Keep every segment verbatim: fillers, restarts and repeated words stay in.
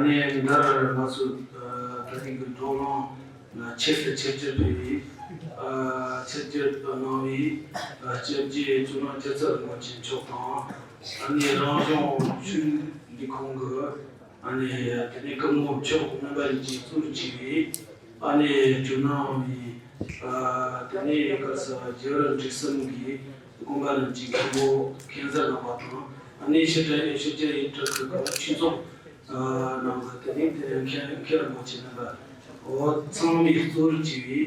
ནས་འདིར་ང་ཚོ་ད་རིང་གི་བགྲོ་གླེང་ལ་ཆེད་དུ་ཆིབས་བསྒྱུར་ཕེབས་པའི་ཆིབས་བསྒྱུར་གནང་བའི་སྐྱབས་རྗེ་ཇོ་ནང་སྐྱབས་རྩེ་རིན་པོ་ཆེ་མཆོག་དང་། ཨ་ནི་རང་གཞུང་ཆོས་ལུགས་ལས་ཁུངས་ཀྱི་ཨ་ནི་དེ་ནས་སྐུ་ངོ་མཆོག་རྣམ་པ་གཉིས་ཀྱིས་གཙོས་བྱས་པའི་ཨ་ནི་ཇོ་ནང་བའི་དེ་ནས་ག་ས་རྒྱལ་བ་རིན་པོ་ཆེ་གསུམ་གྱི་དགོངས་པ་རྣམས་ཀྱི་མཁན་པོ་མཁན་ཟུར་རྣམ་པ་དང་། ཨ་ནི་ཕྱི་དྲིལ་ཕྱི་རྒྱལ་ཡུལ་གྲུ་ཁག་གི་ཆོས་ཚོགས་ནང་གི་དེ་ནས་དེ་མཁན་མཁན་རིན་པོ་ཆེ་རྣམ་པ་འོ་ཚང་མས་གཙོ་བོར་བྱས་པའི་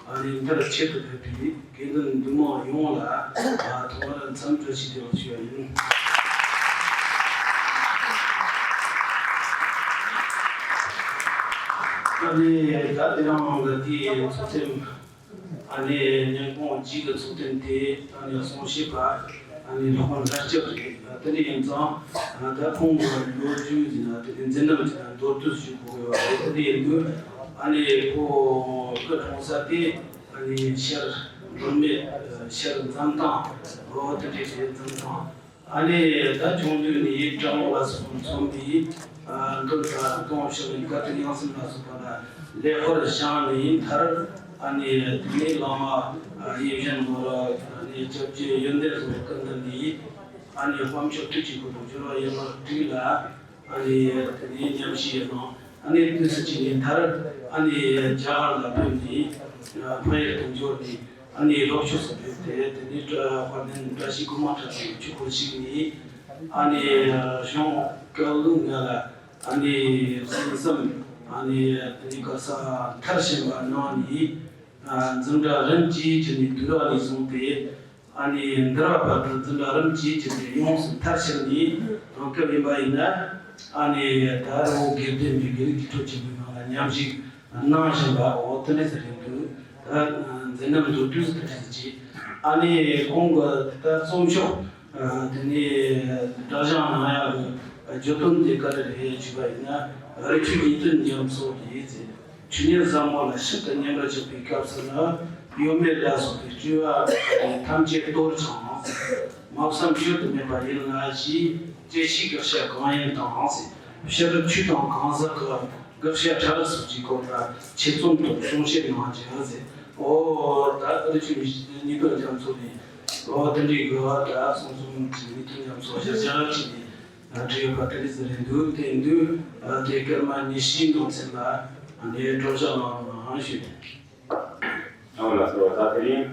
ཨ་ནི་འདིར་ཆེད་དུ་ཕེབས་པའི་དགེ་འདུན་འདུས་མང་ཡོངས་ལ་ཐོག་མར་འཚམས་འདྲི་ཞུ་རྒྱུ་ཞུ་བ་ཡིན། ཨ་ནི་ད་དེ་རིང་གི་དེའི་ཚོགས་ཐེངས། ཨ་ནི་ཉིན་གུང་རྗེས་ཀྱི་ཚོགས་ཐེངས་དེ་ཨ་ནི་གསུང་བཤད་པ་ཨ་ནི་སློབ་དཔོན་ལྷ་སྐྱིད་རེད། དེ་འདྲ་ཡིན་ཙང་ད་ཁོང་གི་ལོ་རྒྱུས་ཟེར་ན་དེ་ནི་མཛད་རྣམ་ཅིག་ལ་མདོར་བསྡུས་ཞུ་དགོས་ཡོད་རེད། དེ་འདྲ་ཡིན་དུས་ཨ་ནི་ཁོ་སྐུ་གྲོངས་ས་དེ་ཨ་ནི་ཤར་མདོ་སྨད་ཤར་འཛམ་ཐང་འོ་དེ་འདྲ་རེད། འཛམ་ཐང་། ཨ་ནི་ད་ཆུང་དུས་ནས་སྤྲང་བོ་ལ་སོགས་མཚོན་པའི་མདོ་དང་སྡོམ་ཞིང་བཀའ་དྲིན་སྙན་གསན་ལ་སོགས་པ་ལ་ལེགས་པར་སྦྱངས་ནས་མཐར་ཨ་ནི་དེ་ནས་བླ་མ་ཡིད་བཞིན་ནོར་བུ་ཨ་ནི་སྐྱབས་རྗེ་ཡོན་ཏན་ཟུར་སྐུ་མདུན་ནས་ཨ་ནི་དཔལ་འབྱོར་དུས་ཀྱི་སྐུ་དང་སྦྱོར་བ་ཡན་ལག་དྲུག་ལ་ཨ་ནི་དེ་ནས་ཉམས་བཞེས་གནང་། ཨ་ནི་དུས་སུ་ཅི་ནས་མཐར་ཨ་ནི་རྒྱ་གར་ལ་ཕེབས་ནས་འཕགས་ཡུལ་དུ་འབྱོར་ནས། ཨ་ནི་ལྷོ་ཕྱོགས་སུ་ཕེབས་ཏེ་དེ་ནས་དཔལ་ལྡན་བཀྲ་ཤིས་སྒོ་མང་གྲྭ་ཚང་གི་ཆོས་སྒོར་ཞུགས་ནས། ཨ་ནི་གཞུང་བཀའ་ལུང་ལྔ་ལ་ཨ་ནི་གསན་བསམ་ཨ་ནི་དེ་ནས་ག་ས་མཐར་ཕྱིན་པ་གནང་ནས། འཛིན་གྲྭ་རིམ་གྱིས་བཅུ་ནས་དུས་རབས་ནས་བཟུང་སྟེ་ཨ་ནི་འདིར་བ་བར་དུ་འཛིན་གྲྭ་རིམ་གྱིས་བཅུ་ནས་ཡོངས་སུ་མཐར་ཕྱིན་ནས་དེང་སྐབས་ཡིན་པ་ཡིན་ན། ཨ་ནི་ད་རི་བོ་དགེ་ལྡན་པའི་དགེ་ལུགས་ཀྱི་ཁྲོད་ཆེན་པོའི་ནང་ལ་ཉམས་ཞིབ་གནང་བཞིན་པ་འོ་དེ་འདྲ་ཟེར་གྱི་འདུག་ད་མཛད་རྣམ་མདོར་བསྡུས་སུ་དེ་འདྲ་ཟེར་གྱི། ཨ་ནི་ཁོང་གི་ད་རྩོམ་ཤོག་དེ་ནས་སྒྲ་བྱང་ནང་ཡག་གི་བརྗོད་དོན་དེ་ག་རེ་རེད་ཞུས་པ་ཡིན་ན། རི་ཆོས་ཉིས་སྟོན་རྒྱ་མཚོ་རེད་ཟེར། ཆོས་ཉིད་ཟབ་མོ་ལ་ཞིབ་ཏུ་མཉམ་པར་འཇོག་པའི་སྐབས་སུ་ནི། གཡོ་མེད་ལ་སོགས་པའི་སྤྲོས་པ་ཐམས་ཅད་གཏོར་ཞིང་། སྨྲ་བསམ་བརྗོད་དུ་མེད་པ་ཡིན་ལ་ཞེས། བཅད་ཤེས་དགག་བྱ་གང་ཡིན་དང་། ཕྱི་རོལ་ཆོས་དང་གང་ཟག་གི་དགག་བྱ་ཕྲ་རགས་སོགས་ཀྱི་སྐོར་ལ་ཆེད་རྩོམ་དང་གསུང་བཤད་གནང་རྒྱུ་ཟེར། འོ་ད་རི་ཆོས་ཉིས་སྟོན་རྒྱ་མཚོ་ནས་འོ་དེ་འདྲའི་དགོས་པ་ད་གསུང་རྩོམ་གྱི་ཉིས་སྟོན་རྒྱ་མཚོ་ཞེས་བྱ་བ་བྲིས་ནས། བྲིས་ཡོད་པ་དེ་འདྲ་ཟེར་རེད་འདུག་དེ་འདུག་དེ་སྐར་མ་ཉི་ཤུའི་མདོ་ཚན་ལ་ནས་དྲོ་ཞག་ལ་ཧང་ཞུས། ཨོ་ལགས་སོ། ད་དེ་རིང་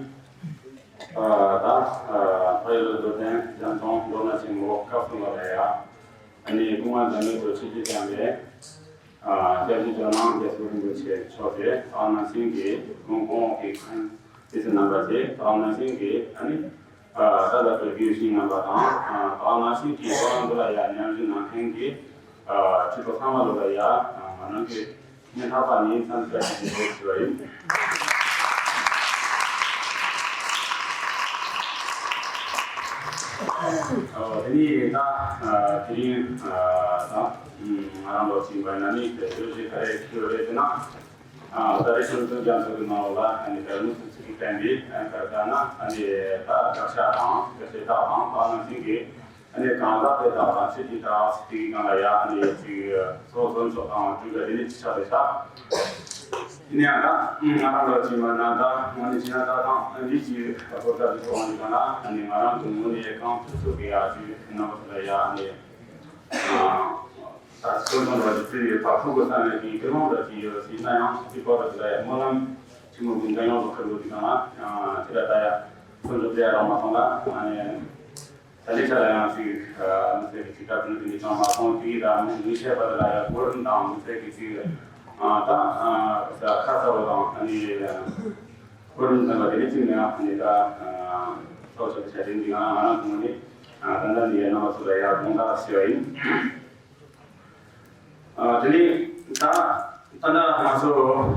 ད་ཕ་ཡུལ་རྡོ་ལྡན་འཇམ་དབྱངས་མདོ་སྔགས་ཆེན་མོ་སྐབས་གསུམ་པ་ལ་ཡ་ཨ་ནི་སྐུ་ངལ་འཛེམས་མེད་དུ་ཆིབས་བསྒྱུར་བསྐྱངས་པའི་སྐྱབས་རྗེ་ཇོ་ནང་རྒྱ་མཚོ་རིན་པོ་ཆེ་མཆོག་དེ་ད་ནང་བཞིན་གྱི་ཁོང་ཁོང་གི་ཁང་དེ་ཚོ་རྣམ་པ་ཞིག་ད་ནང་བཞིན་གྱི་ཨ་ནི། ད་ལྟ་བོད་བརྒྱུད་ཤིང་རྣམ་པ་དང་། ད་ནང་བཞིན་གྱི་ཁོ་རང་ཚོ་ལ་ཡང་ཉམས་ཞིབ་གནང་མཁན་གྱི་ཕྲུ་གུ་ཚང་མ་ལོ་ལ་ཡང་ང་རང་གི་སྙན་ཐག་པ་ནས་འཚམས་འདྲི་ཞུ་འདོད་ཞུ་བ་ཡིན། དེ་ནས་ད་དེ་རིང་ད་ང་རང་ལོ་ཕྱིན་པ་ན་ནི་དེ་ཚོ་ཞིག་ག་རེ་ཁྱོད་རེད་ཟེར་ན། ད་རེས་ཆུང་ཆུང་རྒྱ་མཚོ་གི་ནང་ལ་ཨ་ནི་ད་དངོས་སུ་ཚིག་གིས་བསྟན་པའི་ཨ་ནི་ད་ལྟ་ན་ཨ་ནི་ད་དགག་བྱ་དང་དགག་བྱའི་རྟགས་དང་ད་ནང་བཞིན་གྱི་ཨ་ནི་གང་ཟག་པའི་རྟགས་དང་ཆོས་ཀྱི་རྟགས་དེ་གི་སྒང་ལ་ཡ་ཨ་ནི་ཅིག་སོ་སོ་ཕྱོགས་དང་དྲུག་ག་དེ་ནི་ཅི་ཆགས་པའི་ཆ། ཡིན་ཡང་ད་ང་རང་ལ་ཅིག་མ་ན་ད་ང་ནི་ཅི་ན་ད་དང་ཨ་ནི་ཅིག་གོ་སྐབས་ཅིག་ཐོབ་ཡོང་དུས་ན་ཨ་ནི་ང་རང་གི་ངོས་ནས་གང་ཐུབ་ཐུབ་ཀྱི་ཡ་ཅིག་རྣམ་པ་ཚོ་ལ་ཡ་ཨ་ནི། ད་སོ་སོ་ར་ཅིག་ཚུལ་ཡོད་པ་ཕུགས་ཀྱི་བསམ་ཡོད་ཅིག་དེ་མང་ར་ཅིག་ཡོད་ཟིན་ན་ཡང་དེ་བར་དུ་ལ་ཡ་སྨོན་ལམ་ཆེན་མོ་གི་འདྲ་ཡང་དུ་ཁུར་དགོས་ཀྱི་དང་ལ་དེ་ལ་ད་ཡ་སོ་སོ་དེ་ཡ་རང་མ་སོང་ལ་ཨ་ནི་ད་ལྟའི་ཆ་ལ་ཡང་ཅིག་མི་ཚེ་གི་ཅིག་ད་དུང་དེ་འདྲ་ཅང་མ་སོང་དེ་གི་ད་མི་ཤེས་པ་དེ་ལ་ཡ་གོ་རིམ་དང་མི་ཚེ་གི་ཅིག་ད་ཁ་ཚ་བ་དང་ཨ་ནི་གོ་རིམ་ཚན་པ་དེ་འདྲ་ཅིག་ནས་ཨ་ནི་ད་སོ་སོ་གི་ཆ་དེ་འདི་ང་ང་རང་ཚོ་ནི་ད་ལྟ་འདི་ཡ་ནང་སོ་ལ་ཡ་དགོངས་དག་ཞུ་བ་ཡིན། ཨ་དེ་ནས་ད་ད་ལྟ་ང་ཚོ་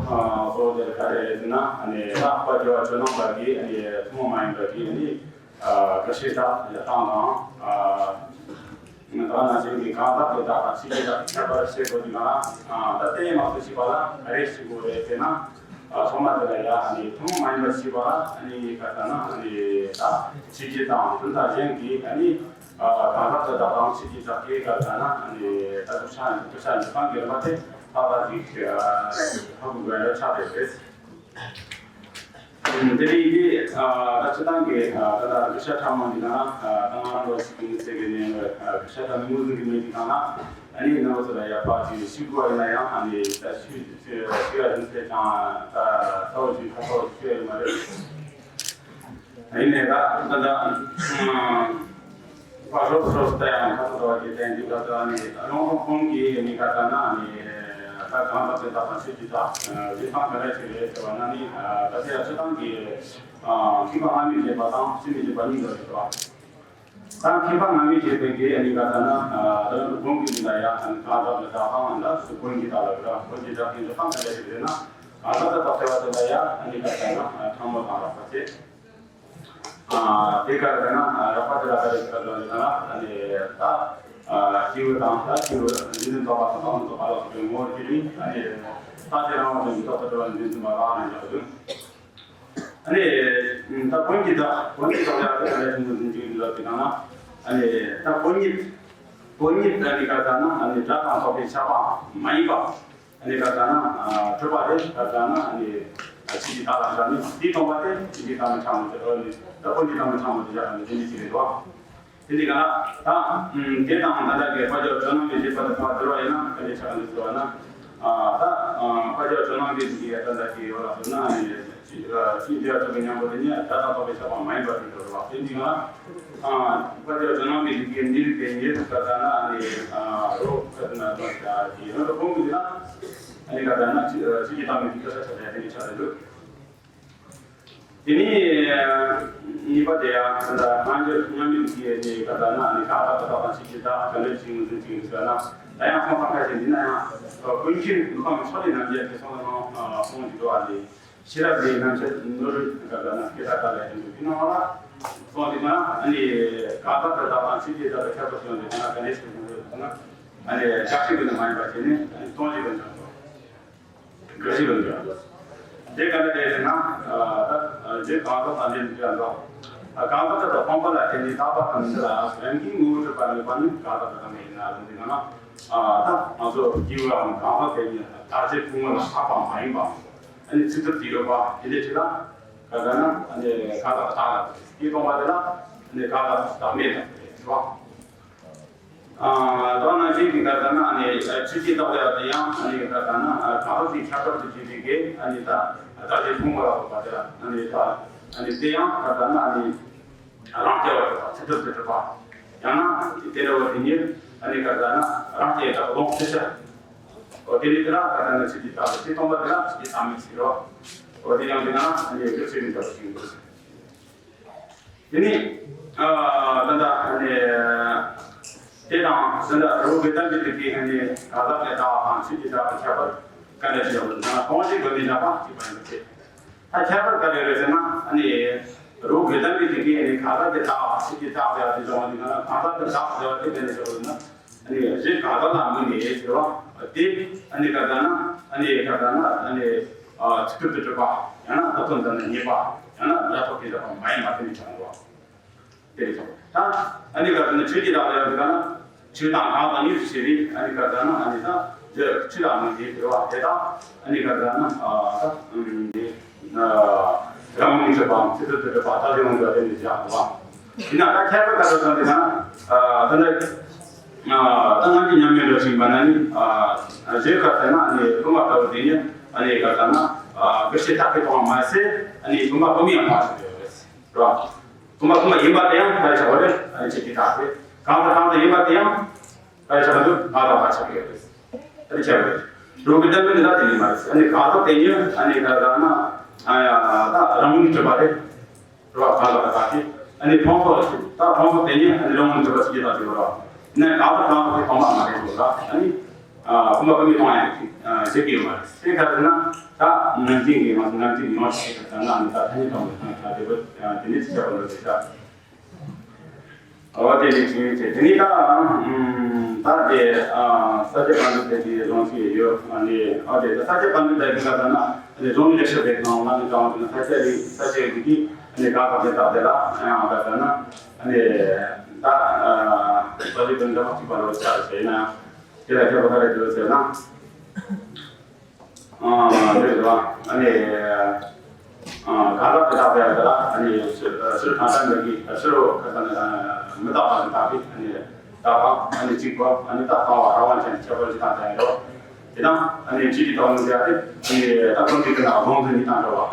ཨ་གཙོ་བོ་དེ་ག་རེ་ཟེར་ན་ཨ་ནི་ལྷག་པ་རྒྱལ་བ་ཇོ་ནང་པ་གིས་ཨ་ནི་ཐུན་མོང་མ་ཡིན་པ་གི་ཨ་ནི་ཨ་དགག་བྱའི་རྟགས་ཡ་སྟངས་དང་ཨ་ད་ནང་བཞིན་གྱི་གང་ཟག་གི་བདག་དང་ཕྱི་རྒྱལ་བདག་གི་ཁྱད་པར་ཤེས་དགོས་ཀྱི་ན་ཨ་ད་དེ་མ་གཏོགས་ཤེས་པ་ལ་ག་རེ་ཤེས་དགོས་རེད་ཟེར་ན་ཨ་ཐོག་མ་དེ་ལ་ཡ་ཨ་ནི་ཐུན་མོང་མ་ཡིན་པ་ཤེས་པ་ལ་ཨ་ནི་ག་ལ་ན་ཨ་ནི་ད་ཕྱི་རྒྱལ་དང་དོན་དག་གཞན་གྱི་ཨ་ནི། གང་ལྟར་དུ་བདག་དང་ཆོས་ཀྱི་བདག་གིས་ག་ལ་ན་ནི་ད་དུ་ཤ་ནི་དུ་ཤ་ནི་གང་གི་ལ་མ་དེ་ཧ་པ་ཅིག་ཧ་གོ་དགོས་ཡ་ཆགས་པས་རེད། དེ་རིང་འདི་ད་སྤྱི་བཏང་གི་ད་ལྟ་དུ་ཤ་ཁྲ་མོ་འདི་ན་ད་ང་རང་ཚོ་ཞིག་གི་ཚེ་གི་ནས་དུ་ཤ་ཁྲ་མི་ངོ་ཟིན་གི་མེད་ཀྱི་གང་ན་ཨ་ནི་ནང་ཚོ་ལ་ཡ་ཕ་ཅིག་ཤི་དགོས་ཡིན་ན་ཡང་ཨ་ནི་ད་ཤི་ཤི་ཡ་ཡིན་ཚེ་ཀྱང་ད་ས་བོ་ཅིག་ཁ་ས་བོ་ཅིག་ཤི་ཡ་ཡིན་མ་རེད། ཡིན་ནའི་ད་ད་ལྟ་ཕར་རོབ་རོབ་ལྟ་ཡང་ཁ་ཚ་ཚ་བ་གི་དན་གྱི་ད་ལྟ་ནི་རོང་རོང་ཁོང་གི་ནི་ད་ལྟ་ན་ནི་ད་གང་ལྟར་དེ་ད་ཕར་ཆོས་ཀྱི་ད་རི་ཐང་ག་རེ་ཆེ་རེད་ཟེར་བ་ན་ནི་ད་ལྟ་ཡ་སྤྱི་བཏང་གི་ཁྱི་པ་ང་མི་བྱེད་པ་དང་སྤྱི་མི་བྱེད་པ་གཉིས་ལ་རེད་བ། ད་ཁྱི་པ་ང་མི་བྱེད་པའི་གི་ནི་ད་ལྟ་ན་ད་ལྟ་ཁོང་གི་ནི་ད་ཡ་གང་ལྟར་དེ་ད་ཕར་ང་ལ་སུ་ཁོང་གི་ད་ལ་རེད་ཁོང་གི་ད་གི་རི་ཐང་ག་རེ་ཆེ་རེད་ན་གང་ལྟར་དེ་ད་ལྟ་ཡ་ད་ལྟ་ན་ཁྲ་མོ་དང་རག་པ་ཆེ། དེ་ག་རེ་ན་རག་པ་དེ་ལ་ག་རེ་ཟེར་ལ་ན་ཨ་ནི་ད་སྐྱེས་བུ་དང་ད་སྐྱེས་བུ་འཛིན་འཛིན་རྟོག་པ་དང་རྟོག་མི་རྟོག་པ་ལ་སོགས་པའི་ངོ་བོར་གྱུར་ནས་ཨ་ནི་ད་དེ་རང་བ་དང་མི་རྟོག་པ་དེ་བ་འཛིན་འཛིན་པ་རང་ནས་ཡག་དུས་ཨ་ནི་ད་ཀུན་གྱི་བདག་ཀུན་གྱི་བདག་ཡག་དེ་ག་རེ་ཆུང་དུ་འཛིན་གྱི་ཡོད་ལ་དེ་ག་ན་ཨ་ནི་ད་ཀུན་ཉིད་ཀུན་ཉིད་ད་ནི་ག་ད་ན་ཨ་ནི་སྒྲ་དང་རྟོག་པའི་ཁྱབ་པ་མ་ཡིན་པ། ཨ་ནི་ག་ཟེར་ན་གྲུབ་པ་དེ་ག་ཟེར་ན་ཨ་ནི་ཆོས་ཀྱི་བདག་ལ་ཟེར་ནི་དེའི་སྟོང་པ་དེ་ཆོས་ཀྱི་བདག་མི་ཕྲ་མོ་དེ་ཨ་ནི་ད་ཀུན་གྱི་བདག་མི་ཕྲ་མོ་དེ་བཞག་ནི་དེ་འདྲ་ཅིག་རེད་དོ། དེ་འདི་ག་ན་ད་དེ་དང་ད་ལྟ་གི་དཔལ་འབྱོར་ཇོ་ནང་གི་བཞེད་པ་དེ་ཕར་བསྡུར་བ་ཡིན་ན་ག་འདྲ་ཆགས་ཀྱི་འདུག་ཟེར་བ་ན་ད་དཔལ་འབྱོར་ཇོ་ནང་གི་འདི་གི་ད་ལྟ་གི་ཡོད་ལ་ཟེར་ན་ཨ་ནི། ཅི་ཅི་ཡ་ཐུབ་པའི་མཉམ་པོ་དེ་ཉིད་སྒྲ་དང་རྟོག་པའི་ཁྱབ་པ་མ་ཡིན་པ་དེ་འདྲ་བ་དེ་འདི་ང་ཨ་དཔལ་འབྱོར་ཇོ་ནང་གི་ལུགས་ཀྱི་འདི་རིགས་དེ་ཉིད་ད་ལྟ་ན་ནི་རོ་ཁ་ན་ད་ཅི་ཡོད་དོ་ཁོང་གི་ལ་ཨ་ནི་ད་ལྟ་ན་ཅི་ཅི་ཅི་དང་མི་ཅི་ཁ་ས་ཆ་ལ་དེ་ནི་ཆ་རེད་འདུག་དེ་ནི་གཉིས་པ་དེ་ཡང་ད་ལྟ་སྔ་འགྱུར་མཉམ་མེད་ཀྱི་ནི་ད་ལྟ་ན་ནི་ཁ་ད་ད་ད་ཅི་ཅི་ད་ག་ནི་ཅི་ངོས་འཛིན་ཅི་ངོས་ཟེར་ན་ད་ཡང་སོང་ཙང་ཁ་ཞིག་འདི་ན་ཡང་ཀུན་མཁྱེན་མཁའ་མི་མཆོག་ལས་རྣམ་རྒྱལ་གྱི་གསུང་ལ་ནང་གསུང་གི་འདུག་ཨ་ནི། ཤེས་རབ་ཀྱི་རྣམ་གཞག་ནོར་བུ་ག་ལ་ན་སྐད་གྲགས་ག་ལ་ཡིན་འདུག་དེ་ནང་ལ་གསུངས་དེ་ན་ཨ་ནི་གང་ཟག་གི་བདག་དང་ཆོས་ཀྱི་བདག་གི་ཁྱད་པར་བྱུང་སྟེ་ན་ག་ནས་ཞིག་ཡོང་གི་ཡོད་ན་ཨ་ནི་བཞག་ཤེས་ཀྱི་ནི་མ་ཡིན་པ་བྱས་ནས་ཨ་ནི་སྟོང་ཞིག་ཡོང་གི་ཡོད། འགའ་ཞིག་ཡོང་གི་ཡོད། དེ་ག་ལ་རེད་ཟེར་ན་ད་རྗེ་གང་ཟག་དང་ལྡན་པའི་འདྲ་འདུག་གང་ཟག་གི་བདག་ཕོངས་པ་ལ་བརྟེན་ནས་རྟག་པ་དང་འདི་ལ་རང་གི་ངོ་བོ་གྲུབ་པ་མེད་པ་ནི་གང་ཟག་གི་བདག་མེད་ཡིན་ན་ལ་འདི་ན་ད་ང་ཚོ་སྐྱེ་བོའམ་གང་ཟག་དེ་ཉིད་ལྟར་བྱེད་ཕུང་པོ་ལ་ལྷག་པ་མ་ཡིན་པ། ཨ་ནི་ཚིག་ཐུབ་ཀྱི་ཡོད་པ་དེ་འདྲ་ཅིག་ལ་ག་ཟེར་ན་ཨ་ནི་ག་ཟེར་བཏགས་ལ་དེ་སྟོང་པ་དེ་ལ་ཨ་ནི་ག་ཟེར་བདག་མེད་དང་རེད་བ། ཨ་དོན་ན་ཅིག་གི་ག་ཟེར་ན་ཨ་ནི་ཆོས་ཀྱི་བདག་ཡོད་དེ་ཡང་ཨ་ནི་ག་ཟེར་ན་ག་ཟེར་དེ་ཁྱད་པར་དུ་བྱེད་པའི་གེ་ཨ་ནི་ད་ད་ཅིག་ཕུང་པོ་ལ་སོགས་པ་དེ་ལ་ཨ་ནི་ད་ཨ་ནི་དེ་ཡང་ག་ཟེར་ན་ཨ་ནི། རང་སྐྱེ་བ་གྲུབ་པ་ཚིག་ཐུབ་ཏུ་གྲུབ་པ། ཡང་ན་དེ་འདྲ་བ་དེ་ཉིད་ཨ་ནི་ག་ཟེར་ན་རང་སྐྱེ་བ་ལོངས་སྤྱོད་ཆ། འོ་དེ་ནི་དེ་ལ་ག་ཟེར་ན་ཆོས་ཀྱི་བདག་ཏུ་ཆོས་སྟོང་པ་དེ་ལ་ཆོས་ཀྱི་བདག་མེད་ཟེར་རོ། འོ་དེ་ཡང་དེ་ན་ཨ་ནི་སྐྱེ་ཆོས་མི་འདྲ་བ་ཞིག་ཡིན་དགོས། དེ་ནི་ཨ་ད་ལྟ་ཨ་ནི་དེ་དང་ད་ལྟ་རི་བོ་དགེ་ལྡན་པའི་ལུགས་ཀྱི་ཨ་ནི་ག་ཟེར་ནས་བདག་དང་ཆོས་ཀྱི་བདག་གི་ཁྱད་པར་ག་འདྲ་ཞིག་ཡོད་ན་གང་ཞིག་དགོས་ནས་བཞག་པ་གཅིག་པ་ཡིན་པ་ཆེ། ད་ཁྱད་པར་ག་རེ་རེད་ཟེར་ན་ཨ་ནི་རི་བོ་དགེ་ལྡན་པའི་ལུགས་ཀྱི་ཨ་ནི་གང་ཟག་གི་བདག་ཆོས་ཀྱི་བདག་ཟེར་བ་དེ་འབྱུང་བ་འདི་ག་ན་གང་ཟག་གི་བདག་ཟེར་བ་དེ་ག་ནས་ཟེར་བ་ན་ཨ་ནི་གཞི་གང་ཟག་ལ་དམིགས་ནས་ཟེར་བ་དེ་ཨ་ནི་ག་ཟེར་ན་ཨ་ནི་ག་ཟེར་ན་ཨ་ནི་ཚིག་ཐུབ་ཏུ་གྲུབ་པ་ཡང་ན་ད་དོན་ཟེར་ན་ངེས་པ་ཡང་ན་སྒྲ་རྟོག་གེ་ཟེར་བ་མ་ཡིན་པ་དེ་ནི་བྱ་བ། དེ་རེད་ད། ཨ་ནི་ག་ཟེར་ན་ཆོས་ཀྱི་བདག་ལ་ཡང་དེ་ག་ན་ཆོས་དང་གང་དང་གཉིས་སུ་ཕྱེ་བས་ཨ་ནི་ག་ཟེར་ན་ཨ་ནི་ད་ཆོས་ཆོས་དང་མི་འདྲེས་ཟེར་བ་དེ་དང་ཨ་ནི་ག་ཟེར་ན་ཨ་ད་འདི་རང་ངོས་ནས་གྲུབ་པའམ་ཚིག་ཐུབ་ཏུ་གྲུབ་པ་ད་གཞི་ངོས་འདྲ་དེ་འདྲ་བཞག་པ། ཡིན་ན་ད་ཁྱད་པར་ག་ཟེར་ན་དེ་ག་ན་ཨ་ད་ནི་ཨ་ད་ང་ཚོ་མཉམ་མེད་འགྲོ་ཞིང་པ་ན་ནི་ཨ་གཞི་ག་ཟེར་ན་ཨ་ནི་བུམ་པ་ལྟ་བུ་དེ་ཉིད་ཨ་ནི་ག་ཟེར་ན་ཨ་སྐུ་ཞེས་བཏགས་པའི་དོན་མ་ཟད་ཨ་ནི་བུམ་པ་བུམ་ཡང་མ་ཞིག་ཡོད་རེད། རེད་བ། བུམ་པ་བུམ་པ་ཡིན་པ་དེ་ཡང་ག་རེ་བྱ་བ་རེད། ཨ་ནི་ཆོས་ཀྱི་བདག་རེད། གང་དང་གང་དུ་ཡིན་པ་དེ་ཡང་ག་རེ་བྱ་བ་འདུག་ང་དང་བ་ཆགས་ཡོད་རེད། ཨ་ནི་བྱ་བ་རེད། རང་གི་ལྟ་བུ་འདི་ལ་དེ་ཡིན་པ་རེད། ཨ་ནི་གང་ཟག་དེ་ཉིད་ཨ་ནི་ག་རེ་ན་ཨ་ཡ་ད་རང་ངོས་ནས་གྲུབ་པ་རེད། རེད་བ། གང་ཟག་གི་བདག་གིས་ཨ་ནི་ཕུང་པོ་ད་ཕུང་པོ་དེ་ཉིད་ཨ་ནི་རང་ངོས་ནས་གྲུབ་པ་ཞིག་ཡིན་ད་དེ་རེད་བ། ནས་གང་ཟག་གང་ཟག་གི་ཕུང་པོ་མ་རེད་འགྲོ་ལ་ཨ་ནི། ཨ་བུམ་པ་བུམ་པའི་སྟོང་ཡང་ཞིག་ཡོད་མ་རེད། དེ་ག་རེ་ན་ད་ནམ་རྒྱུན་གྱི་ང་ཚོ་ནམ་རྒྱུན་གྱི་ཡོངས་ཤེས་ཀྱི་ད་ན་ནི་ད་ཐ་སྙད་སྟོང་གི་སྟངས་ཀྱི་ཆ་དེ་བོ་དེ་ནི་ཅི་བྱ་བ་ལ་རེད་ཤག་འོ་དེ་ནི་ཅི་ཡིན་ཚེ་དེ་ནི་ད་ད་དེ་ས་སྐྱ་པཎྜི་ཏ་གི་གཞུང་ཞིག་ཡོད། ཨ་ནི་ཨ་དེ་ས་སྐྱ་པཎྜི་ཏ་གི་ག་ད་ན་ཨ་ནི་གཞུང་ལེགས་བཤད་པའི་ནང་ལ་ནི་གང་དེ་ན་ས་སྐྱ་རིག་ས་སྐྱ་རིག་གི་ཨ་ནི་ག་ག་དེ་ད་དེ་ལ་ཡང་ག་ད་ན་ཨ་ནི། ད་ཨ་ད་ཅི་དོན་དག་ཅིག་པ་ལོ་ཆ་ཟེར་ན་དེ་ལ་ཁྱད་པར་ག་རེ་འདུག་ཟེར་ན། ཨ་འདི་རེད་བ། ཨ་ནི་ཨ་གང་ཟག་དེ་དག་པའི་ཡང་དེ་ལ་ཨ་ནི་ཕྱིར་ཕྱིར་གང་ཟག་འདི་གི་ཕྱིར་རོ་ཁ་ས་ནི་མི་རྟག་པ་དེ་དག་པའི་ཨ་ནི་རྟག་པ་ཨ་ནི་གཅིག་པ་ཨ་ནི་རྟག་པ་བ་རང་དབང་ཅན་ཁྱད་པར་ཅི་དང་ལྡན་རོ། དེ་དང་ཨ་ནི་ཕྱི་གི་དང་ནི་ཟེར་ཏེ་ཨ་ནི་རྟག་པ་འདི་གི་ནང་རྫོང་དུ་ནི་དང་འདྲ་བ།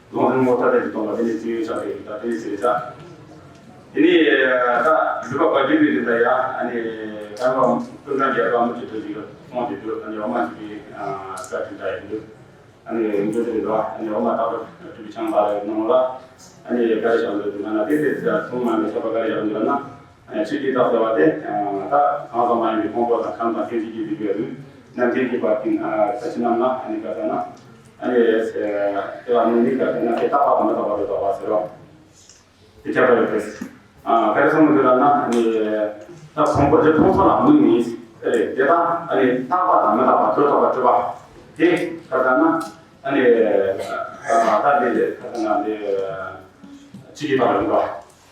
རྫོང་དུ་ངོ་ཐ་དད་ཀྱི་སྟོང་པ་དེ་ནི་ཅི་ཡོད་ཆགས་པའི་ད་དེ་ནི་ཟེར་ཆགས། དེ་ནི་ད་སྒྲུབ་པ་བར་སྐྱེས་པའི་རིགས་ལ་ཡང་ཨ་ནི་ཀརྨ་པུར་སྒང་རྒྱལ་པ་མུ་ཁྱུད་དུ་ཞིག་གསུངས་ཏེ་འདུག་ཨ་ནི་འོག་མ་ཞིག་གི་བཀའ་དྲིན་འདྲ་ཡིན་འདུག་ཨ་ནི་འདི་འདྲ་རེད་འདུག་ཨ་ནི་འོག་མ་རྟག་པར་སྒྲུབ་པའི་ཆང་པ་ལ་ནང་ལ་ཨ་ནི་བཀའ་རེ་ཞབས་འདུག་ན་ན་དེ་དེ་ཚོ་མ་ནི་ཆོག་པ་བཀའ་རེ་ཞབས་འདུག་ན། ཆོས་ཀྱི་རྟགས་ཟེར་བ་དེ་ད་གང་ཟག་མ་ཡིན་པའི་ཕུང་པོ་དང་ཁམས་དང་སྐྱེ་མཆེད་ཀྱི་རིགས་པའི་རིགས་རྣམ་མཁྱེན་གྱི་བར་གྱི་ས་ཆ་རྣམས་ལ་ཨ་ནི་བཀའ་ཟེར་ན། ཨ་ནི་དེ་བ་ནི་ནི་བཀའ་ཟེར་ན་དེ་རྟག་པ་དང་མི་རྟག་པ་རེད་དོ་བ་ཟེར་རོ། དེ་ཁྱད་པར་ཡོད་དེ། ཨ་ག་རེ་གསུངས་འདུག་ལབ་ན་ཨ་ནི་ད་ཕུང་པོ་དེ་ཕུང་པོ་ལ་དམིགས་ནས་རེད་དེ་ད་ཨ་ནི་རྟག་པ་དང་མི་རྟག་པ་དུ་རྟག་པ་སྤྲོས་པ་དེ་ག་ཟེར་ན་ཨ་ནི་ད་དེ་ག་ཟེར་ན་དེ་ཕྱི་ཡི་བར་རིམ་པ།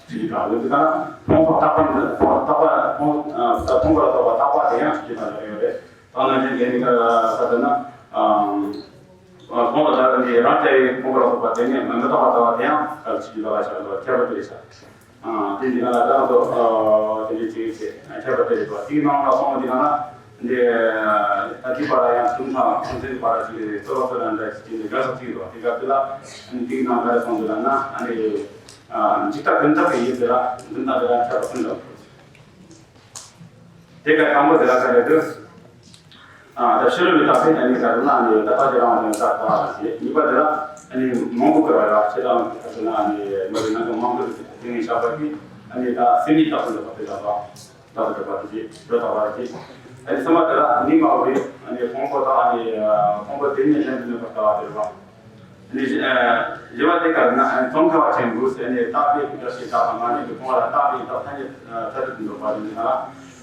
ཅིག་དང་ལུགས་དེ་ལ་ཕུང་པོ་རྟག་པ་འདི་ཕུང་རྟག་པ་ཕུང་ཨ་ད་ཕུང་པོ་ལ་སོགས་པ་རྟག་པ་དེ་ཡང་ཅིག་དང་ཡོད་རེད། ད་ནང་བཞིན་གྱི་ནི་ཀ་ས་དེ་ན་ཨ་ཕུང་པོ་ལྟར་ནི་རང་རྐྱ་བའི་ཕུང་པོ་ལ་སོགས་པ་དེ་ནི་མི་རྟག་པ་ལྟ་བ་དེ་ཡང་ཅིག་དང་ལ་ཆགས་པ་ཁྱད་པར་དེ་ཆགས། ཨ་དེ་འདི་ན་ལ་ད་ཚོ་དེ་འདྲའི་ཅིག་ཅེས་ཁྱད་པར་དེ་རེད་པ། དེའི་ནང་ལ་སོང་བ་འདི་ན་ལ་འདི་ད་ཅིག་པ་ལ་ཡང་གསུམ་དང་ཐམས་ཅད་པ་ལ་ཅིག་རེད། ཚོ་ལ་ཚོ་ལ་འདྲ་ཅིག་འདི་དགའ་ས་ཅིག་རེད་པ། དེ་སྐབས་དེ་ལ་འདི་ནང་ག་རེ་སོང་འདི་ལ་ན་ཨ་ནི། འཇིག་ལྟ་ཀུན་བཏགས་ཀྱི་ཡུལ་དེ་ལ་འདི་ལྟ་དེ་ལ་ཁྱབ་པ་ཀུན་བཏགས། དེ་ག་དང་པོ་དེ་ལ་ཁ་རེ་དུ། ད་ཕྱི་རོལ་མི་རྟག་པས་ཨ་ནི་ག་རེ་ན་ཨ་ནི་ད་ལྟ་དེ་རང་དོན་རྟག་པ་ཞེས། གཉིས་པ་དེ་ལ་ཨ་ནི་མང་པོ་བཀོད་པ་ལ་ཕྱི་རང་ཁ་ན་ཨ་ནི་མ་རེད་ན་ཀྱང་མང་པོ་དེ་ནས་བཞག་པ་དེ་ཨ་ནི་ད་སེམས་ཉིད་རྟག་ཏུ་འདོད་པ་དེ་ལ་ད། ལྟ་བུ་གྲུབ་པ་དེ་བཞིན་དུ་ལྟ་བ་རེད། ཨ་ནི་གསུམ་པ་དེ་ལ་ནི་མ་འོངས་པའི་ཨ་ནི་ཕུང་པོ་དང་ཨ་ནི་ཕུང་པོ་དེ་ཉིད་གཞན་དུ་གནས་པར་ལྟ་བ་དེ་རེད་པ། ཨ་ནི་བཞི་པ་དེ་ག་རེ་ན་ཨ་ནི་དོན་ཁ་བ་ཅན་དགོས་ཟེར་ནས་རྟག་པའི་བཀྲ་ཤིས་རྟག་དང་མ་ནིང་གི་ཕུང་བ་ལ་རྟག་པའི་རྟགས་ཐ་སྙད་ཐ་དད་དུ་འདོད་པ་དེ་ནི་ལ།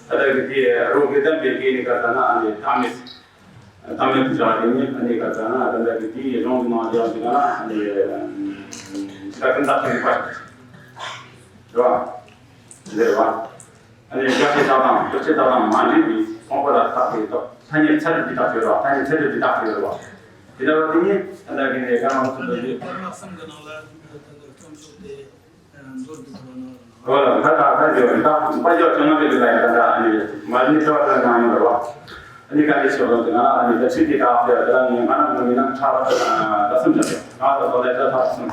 ད་ལྟ་གི་དེ་རོ་གི་ལྡན་པའི་སྐད་ནི་ག་ཟེར་ན་ཨ་ནི་བདག་མེད། བདག་མེད་དུ་བྱ་བ་དེ་ཉིད་ཨ་ནི་ག་ཟེར་ན་ད་ལྟ་གི་དེའི་གཞུང་གི་ནང་ལ་ཡང་དེ་ག་ན་ཨ་ནི་ཇི་ལྟར་ཀུན་བཏགས་ཀྱི་རིགས་པ་རེད་པ། འདི་རེད་པ། ཨ་ནི་དགག་བྱའི་རྟགས་དང་བསྒྲུབ་བྱའི་རྟགས་དང་མ་འདྲེས་པའི་ཕུང་པོ་ལ་བཏགས་པའི་རྟགས་ཐ་སྙད་ཚད་གྲུབ་ཀྱི་རྟགས་ཡོད་རེད་པ། ཐ་སྙད་ཚད་གྲུབ་ཀྱི་རྟགས་ཡོད་རེད་པ། དེ་ལྟ་བུ་དེ་ཉིད་ཨ་ནི་ད་གིན་ནས་ཀརྨ་པ་ཚུལ་ཁྲིམས་ཀྱིས། ཀརྨ་གསུམ་གྱི་ནང་ལ་ད་ལྟ་རྩོམ་ཤོག་དེ་མདོར་བསྡུས་པ་ནང་ལ། འོ་ལ་ད་ད་ད་ཡོད་རེད། ད་དཔལ་འབྱོར་བཅོ་ལྔ་པའི་ལུགས་ལ་ཡང་ད་ད་ཨ་ནི་མ་ཎི་ཐོ་བ་ལ་གནང་ཡོད་རེད་པ། ཨ་ནི་དཀའ་ལས་ཆེ་བ་དེ་ང་ཨ་ནི་ད་ཚིག་དེ་དག་ཟེར་བ་དེ་ལ་ངས་ང་རང་ངོས་ནས་ན་ཁྲ་ད་གསུམ་བྱ་ཡོད། ང་ད་དོ་ལས་ད་ད་གསུམ།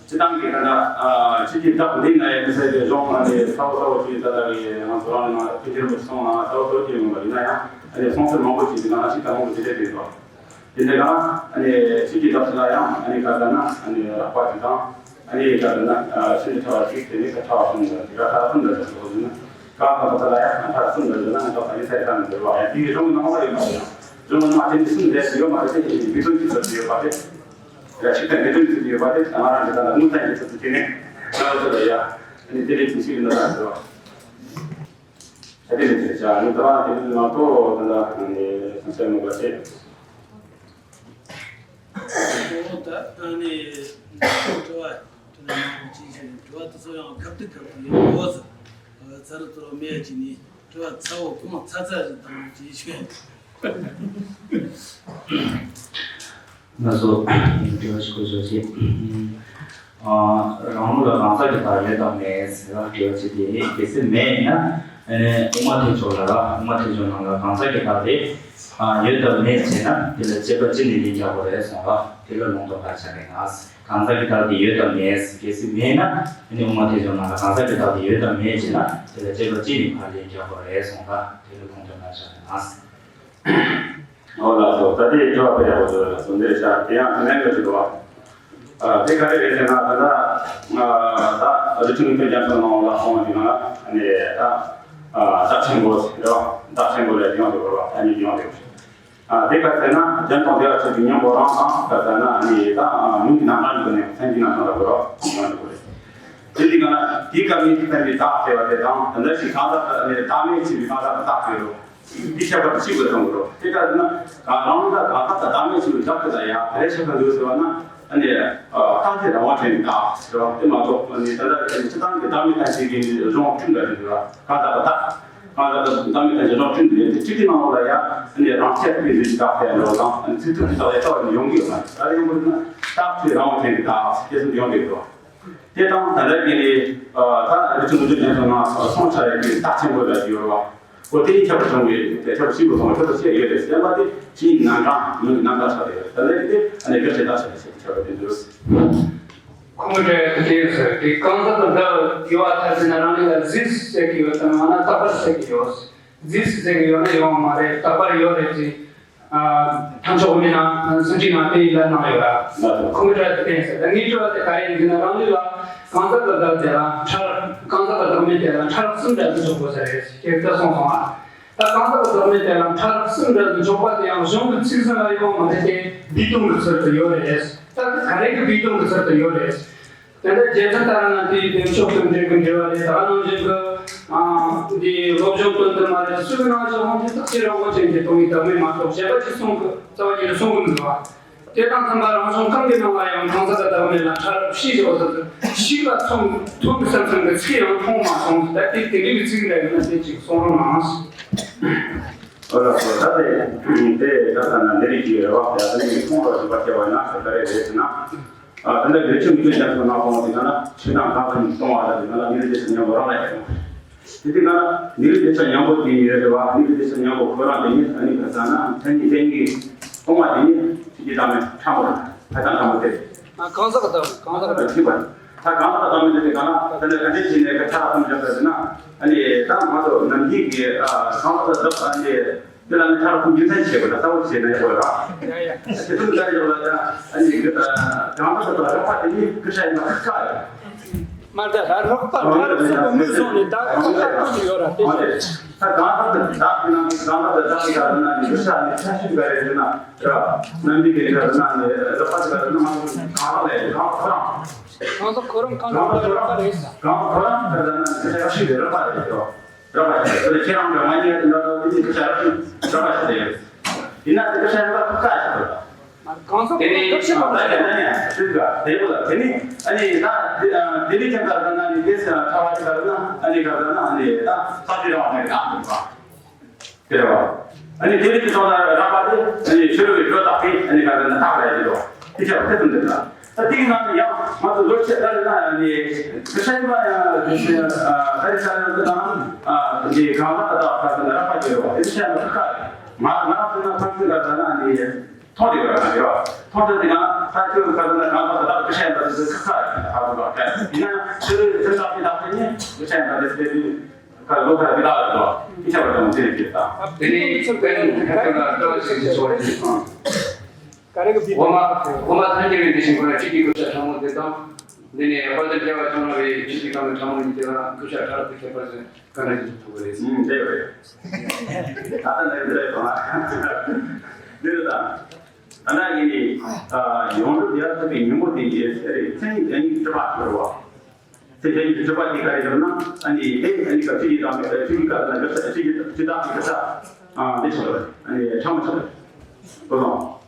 སྤྱི་བཏང་གི་ད་ལྟ་ཨ་ཕྱི་རྒྱལ་བདག་འདི་ན་ཡང་མི་ཟེར་གི་གཞུང་ཨ་ནི་ཚ་བོ་ཚ་བོ་ཅིག་ད་ལྟ་གི་ང་ཚོ་རང་ནང་ཕྱི་རྒྱལ་མི་སོང་ན་ཚ་བོ་ཚ་བོ་ཅིག་ཡོང་བ་ཡིན་ན་ཡང་ཨ་ནི་སོང་ཚེ་མང་པོ་ཅིག་གི་ནང་ཞིག་ད་མང་པོ་ཅིག་སླེབས་ཡོད་པ། དེ་འདྲ་གང་ཨ་ནི་ཕྱི་རྒྱལ་བདག་ཅིག་ལ་ཡང་ཨ་ནི་ག་ཟེར་ན་ཨ་ནི་རགས་པ་ཅིག་དང་ཨ་ནི་ག་ཟེར་ན་ཕྱི་ནས་ཕྲ་བ་ཅིག་དེ་ནས་ཕྲ་བ་གསུམ་འདྲ་ཅིག་ར་ཕྲ་གསུམ་འདྲ་ཅིག་ཟེར་བ་ཡིན་ན་གང་གང་ཚོ་ལ་ཡང་ཕྲ་གསུམ་འདྲ་ཅིག་ན་ང་ཚོ་ཨ་ནི་ཚད་ཀྱང་མི་འགྱུར་བ་ཡང་དེ་གི་གཞུང་གི་ནང་ལ་ཡོད་མ་རེད། གཞུང་གི་ནང་དེ་འདྲ་གསུམ་འདྲ་ཅིག་ཡོད་མ་རེད། དེ་ཡིན་མི་དོན་གྱི་ཚོད་ཅིག་ཡོད་པ་རེད། ཡ་ཞིག་དང་ངེས་དོན་ཚུལ་ཡོད་པ་དེ་ང་རང་གི་ད་ལྟ་དངོས་བསྟན་གྱི་ཚུལ་དུ་བྱས་ནས་ང་རང་ཚོ་ལ་ཡ་ཨ་ནི་དེ་ལས་ཅིག་ཤེས་ཀྱི་འདུག་ལ་ཟེར་བ། ད་དེ་ལས་ཅིག་བྱ་ཨ་ནི་ད་དེ་ལས་མ་གཏོགས་ད་ལྟ་ཨ་ནི་སེམས་ཅན་མོ་པ་ཆེ། ཨོ་ད་ཨ་ནི་དྲི་བ་དྲི་བ་མང་པོ་ཅིག་ཞིག་དྲི་བ་དེ་ཚོ་ཡང་སྐབས་དེ་སྐབས་དེ་ཡོད་འོ་ཟེར། ཚ་རུ་ཚོ་རུ་མེད་ཅིག་ནི་དྲི་བ་ཚ་བོ་ཁོང་ཚ་ཚ་ཞིག་དང་ཅིག་ཞིག་ང་ཚོ་དྲི་བ་ཞིག་གོ་ཆོག་ཅིག་ཨ་རང་ལུགས་ལ་གང་ཟག་གི་བདག་ཡོད་དམ་མེད་ཟེར་བ་དྲི་བ་ཅིག་དེ་གལ་སྲིད་མེད་ན་དབུ་མ་ཐལ་འགྱུར་ལ་ར་དབུ་མ་ཐལ་འགྱུར་ནང་ལ་གང་ཟག་གི་བདག་དེ་ཡོད་དམ་མེད་ཅེ་ན་དེ་ལ་དཔྱད་པ་ཅི་ནས་ལན་རྒྱག་དགོས་རེད་གསུངས་པ་དེ་ལ་ལུང་དུ་བཀར་བྱ་རེད་ན་གང་ཟག་གི་བདག་དེ་ཡོད་དམ་མེད་གལ་སྲིད་མེད་ན་དབུ་མ་ཐལ་འགྱུར་ནང་ལ་གང་ཟག་གི་བདག་དེ་ཡོད་དམ་མེད་ཅེ་ན་དེ་ལ་དཔྱད་པ་ཅི་ནས་ཕར་ལན་རྒྱག་དགོས་རེད་གསུངས་པ་དེ་ལ་ལུང་དུ་བཀར་བྱ་རེད་ན། འོ་ལགས་སོ། ད་ལྟའི་དྲི་བ་དཔེ་ཡག་པོ་འདུག་ལགས་སོ། འདིར་བཞག་དེ་ཡང་དེ་ནས་ཡོད་ཀྱི་འདུག་བ། ཨ་དེ་ག་རེ་རེད་ཟེར་ན་ད་ལྟ་ང་ད་རི་ཁྲོད་ངེས་དོན་རྒྱ་མཚོ་ནང་ལ་སོང་བ་དེ་ན་ཨ་ནི་ད་ཨ་བདག་ཆེན་པོ་ཟེར་བ་བདག་ཆེན་པོ་ལ་ཡོང་འདུག་བ། ཨ་ནི་ཡོང་འདུག་ཨ་དེ་ག་ཟེར་ན་རྒྱན་དང་བདེ་བར་གཤེགས་པའི་སྙིང་པོ་རང་དང་ག་ཟེར་ན་ཨ་ནི་ད་མིང་གི་རྣམ་གྲངས་འདུག་ནས་མཚན་གྱི་རྣམ་གྲངས་ལ་གོ་རོགས་ཡོང་འདུག་རེད། དེ་འདི་ག་ན་དེའི་སྐབས་ནས་བསྟན་པའི་བདག་ཟེར་བ་དེ་དང་ད་ལྟ་ཞིག་གང་ཟག་ཨ་ནི་བདག་མེད་ཕྱིན་པའི་གང་ཟག་གི་བདག་ཟེར་རོ། འདི་ཁྱད་པར་དུ་གཅིག་པུ་མཐོང་དགོས་རོ། དེ་ལྟར་ན་གང་རང་ལ་གང་ལྟར་བདག་མེད་ཆེན་པོའི་བདག་དེ་ལ་ཡང་ག་རེ་ཁྱད་པར་འདུག་ཟེར་བ་ན་ ཨ་ནི་རྟགས་ཀྱི་རང་དབང་ཅན་གྱི་རྟགས་ཟེར་བ་དེ་མ་གཏོགས། ཨ་ནི་ད་ལྟ་སྤྱིར་བཏང་གི་བདག་མེད་ལྷན་སྐྱེས་ཀྱི་གཞུང་བསྐྲུན་པ་རེད་ཟེར་བ། གང་ཟག་གི་རྟགས། གང་ཟག་གི་བདག་མེད་ལྷན་སྐྱེས་གཞུང་བསྐྲུན་པ་རེད་དེ། སྤྱིར་གྱི་ནང་ལོགས་ལ་ཡང་ཨ་ནི་རང་ཆས་པའི་རིགས་རྟགས་ཟེར་འགྲོ་དང་། ཨ་ནི་ཚིག་ཐོག་གི་རྟགས་ལ་རྟགས་ཡང་ཡོང་གི་ཡོད་མ་རེད། ད་ཡོང་གི་ཡོད་ན་རྟགས་ཀྱི་རང་དབང་ཅན་གྱི་རྟགས་ཞེས་གསུངས་ཡོང་གི་ཡོད། དེ་དང་ད་ལྟ་གི་ནི་ད་རིགས་ཆུང་ངུ་ཆོས་ཅན་ཚོ་ནང་སོང་ཆ་ཡ་གི་རྟགས་ཆེན་པོ་ལ་ཡོད་རེད་བ། འོ་དེ་ཡིན་ཁྱབ་པར་བྱུང་བའི་དེ་ཁྱབ་པར་ཤིན་ཏུ་མཐོང་བ་ཁྱབ་པར་བཤད་ཡོད་རེད། བཤད་པ་དེ་ཕྱིའི་རྣམ་གྲངས་ནང་གི་རྣམ་གྲངས་ཆགས་རེད། ད་ལྟ་གི་དེ་ཨ་ནི་དགག་བྱའི་རྟགས་ཆགས་རེད་ཟེར་ཁྱབ་པར་དེ་འདུག་ཁོང་གིས་དེ་ཟེར་དེ་གང་ཟག་གི་བདག་ཡོད་པར་ཐལ་ཟེར་ན་རང་ཉིད་ལ་གཟིགས་ཟེར་གྱི་ཡོད་དམ། ཡང་ན་རྟག་པར་ཟེར་གྱི་ཡོད། གཟིགས་ཟེར་གྱི་ཡོད་ན་ཡོང་བ་མ་རེད། རྟག་པར་ཡོད་རེད་ཅེས། ཨ། ཐབས་མཆོག་གི་མི་ནང་སེམས་ཁྲིད་ནང་དེ་ཡི་ལན་གནང་ཡོད་ར། ཁོང་གིས་དྲི་བ་དེ་བསྟན་ཟེར། ད་ངའི་དྲི་བ་དེ་ག་རེ་ཡིན་ཟེར་ན། རང་ལུགས་ལ་གང་ཟག་གི་བདག་དེ་ལ་ཕྲ་རགས། གང་ཟག་གི་བདག་མེད་དེ་ལ་ཕྲ་རགས་གསུམ་འདྲ་དུ་འཇོག་དགོས་ས་རེད་ཅེས་ད་གསུངས་སོང་ང་། ད་གང་ཟག་གི་བདག་མེད་དེ་ལ་ཕྲ་རགས་གསུམ་འདྲ་དུ་འཇོག་པ་དེ་ཡང་གཞུང་གི་ཚིག་ཟིན་ལ་ཡོད་པ་མ་རེད་དེ། ལུགས་མཐུན་གྱི་ཚུལ་དུ་ཡོད་རེད། ད་ག་རེ་གི་ལུགས་མཐུན་གྱི་ཚུལ་དུ་ཡོད་རེད། དེ་འདྲ་རྒྱལ་ཚབ་ལྟར་ན་དེའི་དེ་ཕྱོགས་དང་འབྲེལ་གྱི་འབྲེལ་བ་རེད། ད་ནང་བཞིན་གྱི་ཨ་འདི་སློབ་སྦྱོང་དོན་དུ་མ་རེད། སུ་གི་ནང་བཞིན་ཧོང་ཅི་ཐག་ཆེ་རང་དབང་ཅན་གྱི་སྟོང་ཉིད་བདག་མེད་མ་གཏོགས་གཞན་པ་ཅིག་གསུང་གི་རྩ་བ་ཉིད་ནས་གསུང་གི་མི་འདུག་བ། དེ་དང་མཐུན་པར་རང་བྱུང་གང་གི་ནང་ལ་ཡང་གང་ཟག་གི་བདག་མེད་ལ་ཕྲ་རགས་བཞི་ཞེས་པ་དེ་ཚོ་ཞིག་ལ་མཚུངས་མཐུན་གྱི་བསམ་བསམ་གྱི་ཚིག་ཡང་མཐོང་མ་སོང་། ད་དེ་དེ་འདྲའི་གི་ཚིག་འདྲ་ཡིན་ན་དེ་ཅིག་གསུང་རོགས་གནང་། ཨོ་ལགས་སོ། ད་དེ་དེ་ད་ལྟ་ན་འདི་རིགས་ཀྱི་རེ་བ་ཡ་ད་ནི་མཐོང་རོགས་ཞུ་བ་བྱས་པ་ན་ག་རེ་རེད་ཟེར་ན། ཨ། ད་ལྟ་རྒྱལ་ཆེན་མི་ཆོས་རྒྱ་མཚོ་ནག་པོ་དེ་ག་ན་ཆོས་དང་གང་ཟག་གཉིས་སྟོང་བ་དང་དེ་ག་ན་ནི་རེ་ལྡེ་ས་མཉམ་པོ་རང་ལ་ཡོད། དེ་དེ་ག་ན་ནི་རེ་ལྡེ་ས་མཉམ་པོ་དེ་ཉིད་རེད་བ། ནི་རེ་ལྡེ་ས་མཉམ་པོ་ཁོ་རང་དེ་ཉིད་ཨ་ནི་ག་ས་ན་མཚན་ཉིད་ཅན་གྱི་སྟོང་བ་དེ་ཉིད་ཕྱི་རྒྱལ་བདག་མེད་ཕྲ་མོ་རེད། ཕ་དང་ཕྲ་མོ་དེ། ཨ། གང་ཟག་གི་བདག་མེད། གང་ཟག་གི་བདག་མེད་ཕྱི་པ། ད་གང་ཟག་གི་བདག་མེད་དེ་དེ་ག་ན་ད་ནི་ག་འདྲ་ཞིག་ནས་ག་ཆ་ལ་ཁོང་རྒྱབ་པ་ཟེར་ན། ཨ་ནི་ད་ང་ཚོ་ནམ་རྒྱུན་གྱི་ཨ་གང་ཟག་གི་བདག་ཨ་ནི། དེ་ལ་ནི་ཐར་ཁུངས་རྒྱུ་མཚན་བྱེད་དགོས་ལ་ལྟ་བུ་བྱས་ན་ཡག་པོ་རེད་བ། ཡ་ཡ། དེ་ཚོ་ལྟར་ཡོད་ལ་ཡང་ཨ་ནི་གི་གང་ལྟར་དུ་རགས་པ་དེ་ནི་སྐུ་ཤ་ཡིན་པ་ཁག་ཁག་ཡོད། མ་རེད། ད་རགས་པ་ཐར་གསུམ་པོ་མུས་བཟུང་ནས་ད་ཁག་ཁག་ཐུག་ཡོད་ར་དེ་བྱས། ད་གང་ལྟར་དུ་བདག་གི་ནང་གི་གང་ལྟར་དུ་བདག་གི་ག་རེ་ན་ནི་སྐུ་ཤ་ནི་ཆ་ཤས་ག་རེ་ཟེར་ན་ར། རྣམ་འགྲེལ་གྱི་ག་རེ་ན་ནི་རགས་པ་ག་རེ་ན་མ་གང་ལ་ཡོད་གང་ཁོ་རང་། གང་ཟག་ཁོ་རང་གང་ཟག་ཁོ་རང་རགས་པ་རེད། གང་ཁོ་རང་ག་རེ་ན་ནི་སྐུ་ཤ་ཡག་ཤོས་དེ་རགས་པ་རེད་དོ། རགས་པ་ཞིག་རེད། ཁྱེད་རང་གི་མ་ཉེས་ལ་དེ་ནི་སྐུ་ཤ་རགས་པ་ཞིག་རེད། ཡིན་ན་དེ་སྐུ་ཤ་ཡིན་པ་ཁག་ཁག་ཞིག་རེད། གང་ཟག་དེ་ནི་སྐུ་ཤ་ཡིན་པ་ཁག་ཁག་ཡིན་ན་ཡང་ཞིག་ག་དེ་བོ་ལ་དེ་ནི་ཨ་ནི་ད་དེ་ནི་ཁྱེད་ག་རེ་ན་ནི་དེ་སེ་ཁྲ་བ་ཞིག་ག་རེ་ན་ཨ་ནི་ག་རེ་ན་ཨ་ནི་ད་ས་དེ་རང་བ་ནི་རགས་པ་དེ་རེད་བ། ཨ་ནི་དེ་ནི་དེ་ཚོ་ལ་རགས་པ་དེ་ཨ་ནི་ཤོར་བའི་སྒྲོ་བཏགས་ཏེ་ཨ་ནི་ག་རེ་ན་རྟགས་ལ་ཡིན་རོ། དེ་ཆ་བ་དེ་ཙམ་དེ་ལ། ད་དེའི་ནང་དུ་ཡང་ང་ཚོ་ལོ་ཆེ་ལྟར་ན་ནི་སྐུ་ཤ་ཡིན་པ་ཡང་ད་རེས་ས་ཡང་དུ་དང་འདི་གང་ལ་ད་ཁ་ས་ན་རགས་པ་ཅིག་རེད་བ། དེ་ཤ་ཡིན་པ་ཁག་ཁག་ང་ང་རང་ཚོ་ན་ཁང་ཚན་ག་ས་ན་ནི་མཐོང་དེ་བ་ཡང་ཡོད། མཐོང་དེ་དེ་གང་ས་ཁྱོད་ག་ས་ན་གང་ལ་ད་སྐུ་ཤ་ཡིན་པ་དེ་ཁག་ཁག་ཡིན་ད་ཧ་གོ་བ། ཡིན་ན་ཡང་ཚེ་རིང་ཚེ་རིང་ལགས་ཀྱི་ད་དེ་ནི་སྐུ་ཤ་ཡིན་པ་དེ་དེ་དེ་ཁ་ལོ་ཁ་གི་ད་རེད་བ། དེ་ཆ་བ་དང་དེ་རེད་ད། དེ་ནི་ཚུར་བལ་ཁ་ཁ་ལ་ལྟ་བ་ཞིག་བྱེད་ཆོག་པ་ཞིག་དང་། ག་རེ་གི་བི་འོ་མ། འོ་མ་ཐམས་ཅད་རིགས་དེ་བཞིན་ཁོ་ན་གཅིག་གི་སྐུ་ཤ་ཕྲ་མོ་དེ་དང་། འདི་ནས་དཔལ་ལྡན་རྒྱལ་བ་ཚང་བའི་ཆོས་ཀྱི་ཁམས་ཕྲ་མོ་གཉིས་དེ་ལ་སྐུ་ཤ་ཕྲ་རགས་དེ་ཁྱད་པར་ཟེར་ག་འདྲ་ཞིག་ཐུག་པ་རེད། ཨུམ། དེ་རེད། ད་ལྟ་ནས་འདི་རེད་དང་། འདི་རེད་དང་། ད་ནང་གི་ནི་ཡོངས་གྲུབ་དེ་ཡར་ཐོབ་པའི་སྙིང་པོ་དེ་ཡིན་ཟེར་རེད། མཚན་ཉིད་ཅན་གྱི་སྒྲིབ་པ་ཟེར་བ། དེ་ལྟར་གྱི་སྒྲིབ་པ་དེ་ག་རེ་ཟེར་ན། ཨ་ནི་དེ་ཨ་ནི་ག་ཕྱི་ཡི་དང་མེད་པའི་ཕྱི་ཡི་ག་ཟེར་ན་སྒྲིབ་པ་ཕྱི་ཡི་ཕྱི་དག་གི་སྒྲིབ་པ། ཨ་དེ་ཆགས་པ་རེད། ཨ་ནི་ཕྲ་མོ་ཆགས་པ་རེད། གོ་སོང་།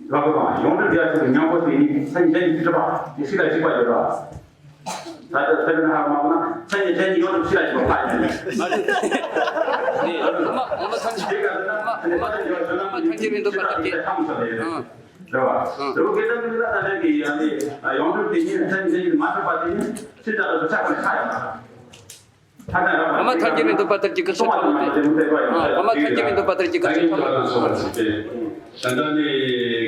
ལགས་གོ་སོང་། ཡོངས་གྲུབ་རྒྱལ་ཚུལ་གྱི་སྙིང་པོ་དེ་ནི་མཚན་ཉིད་ཅན་གྱི་སྒྲིབ་པ་དེ་ཕྱི་དག་གཅིག་པ་ཡོད་ར། ད་ལྟ་ཚེ་རིང་ཧ་མ་གོ་ན་མཚན་ཉིད་ཅན་གྱི་ཡོངས་གྲུབ་ཕྱི་དག་གཅིག་པ་ཕ་ཡིན། མ་རེད། དེ་ཨ་མ་ཨ་མ་ཐམས་ཅད་ཨ་མ་ཨ་མ་ཐམས་ཅད་རིང་དུ་པ་ཐམས་ཅད་ཨ། རེད་བ། ཨ། རི་བོ་དགེ་ལྡན་པའི་ལ་ད་ལྟ་གི་ཡང་ནི་ཡོངས་གྲུབ་དེ་ཉིད་མཚན་ཉིད་མ་གྲུབ་པ་དེ་ནི་ཕྱི་དག་ཏུ་ཆགས་པའི་ཁ་ཡང་མ་ཐག་ཨ་མ་ཐམས་ཅད་མི་འདུག་པ་ལྟར་གྱི་སྐུ་ཤ་ཕྲ་མོ་དེ། ཨ་མ་ཐམས་ཅད་མི་འདུག་པ་ལྟར་གྱི་སྐུ་ཤ་ཕྲ་མོ་དེ། ད་ལྟ་ནི་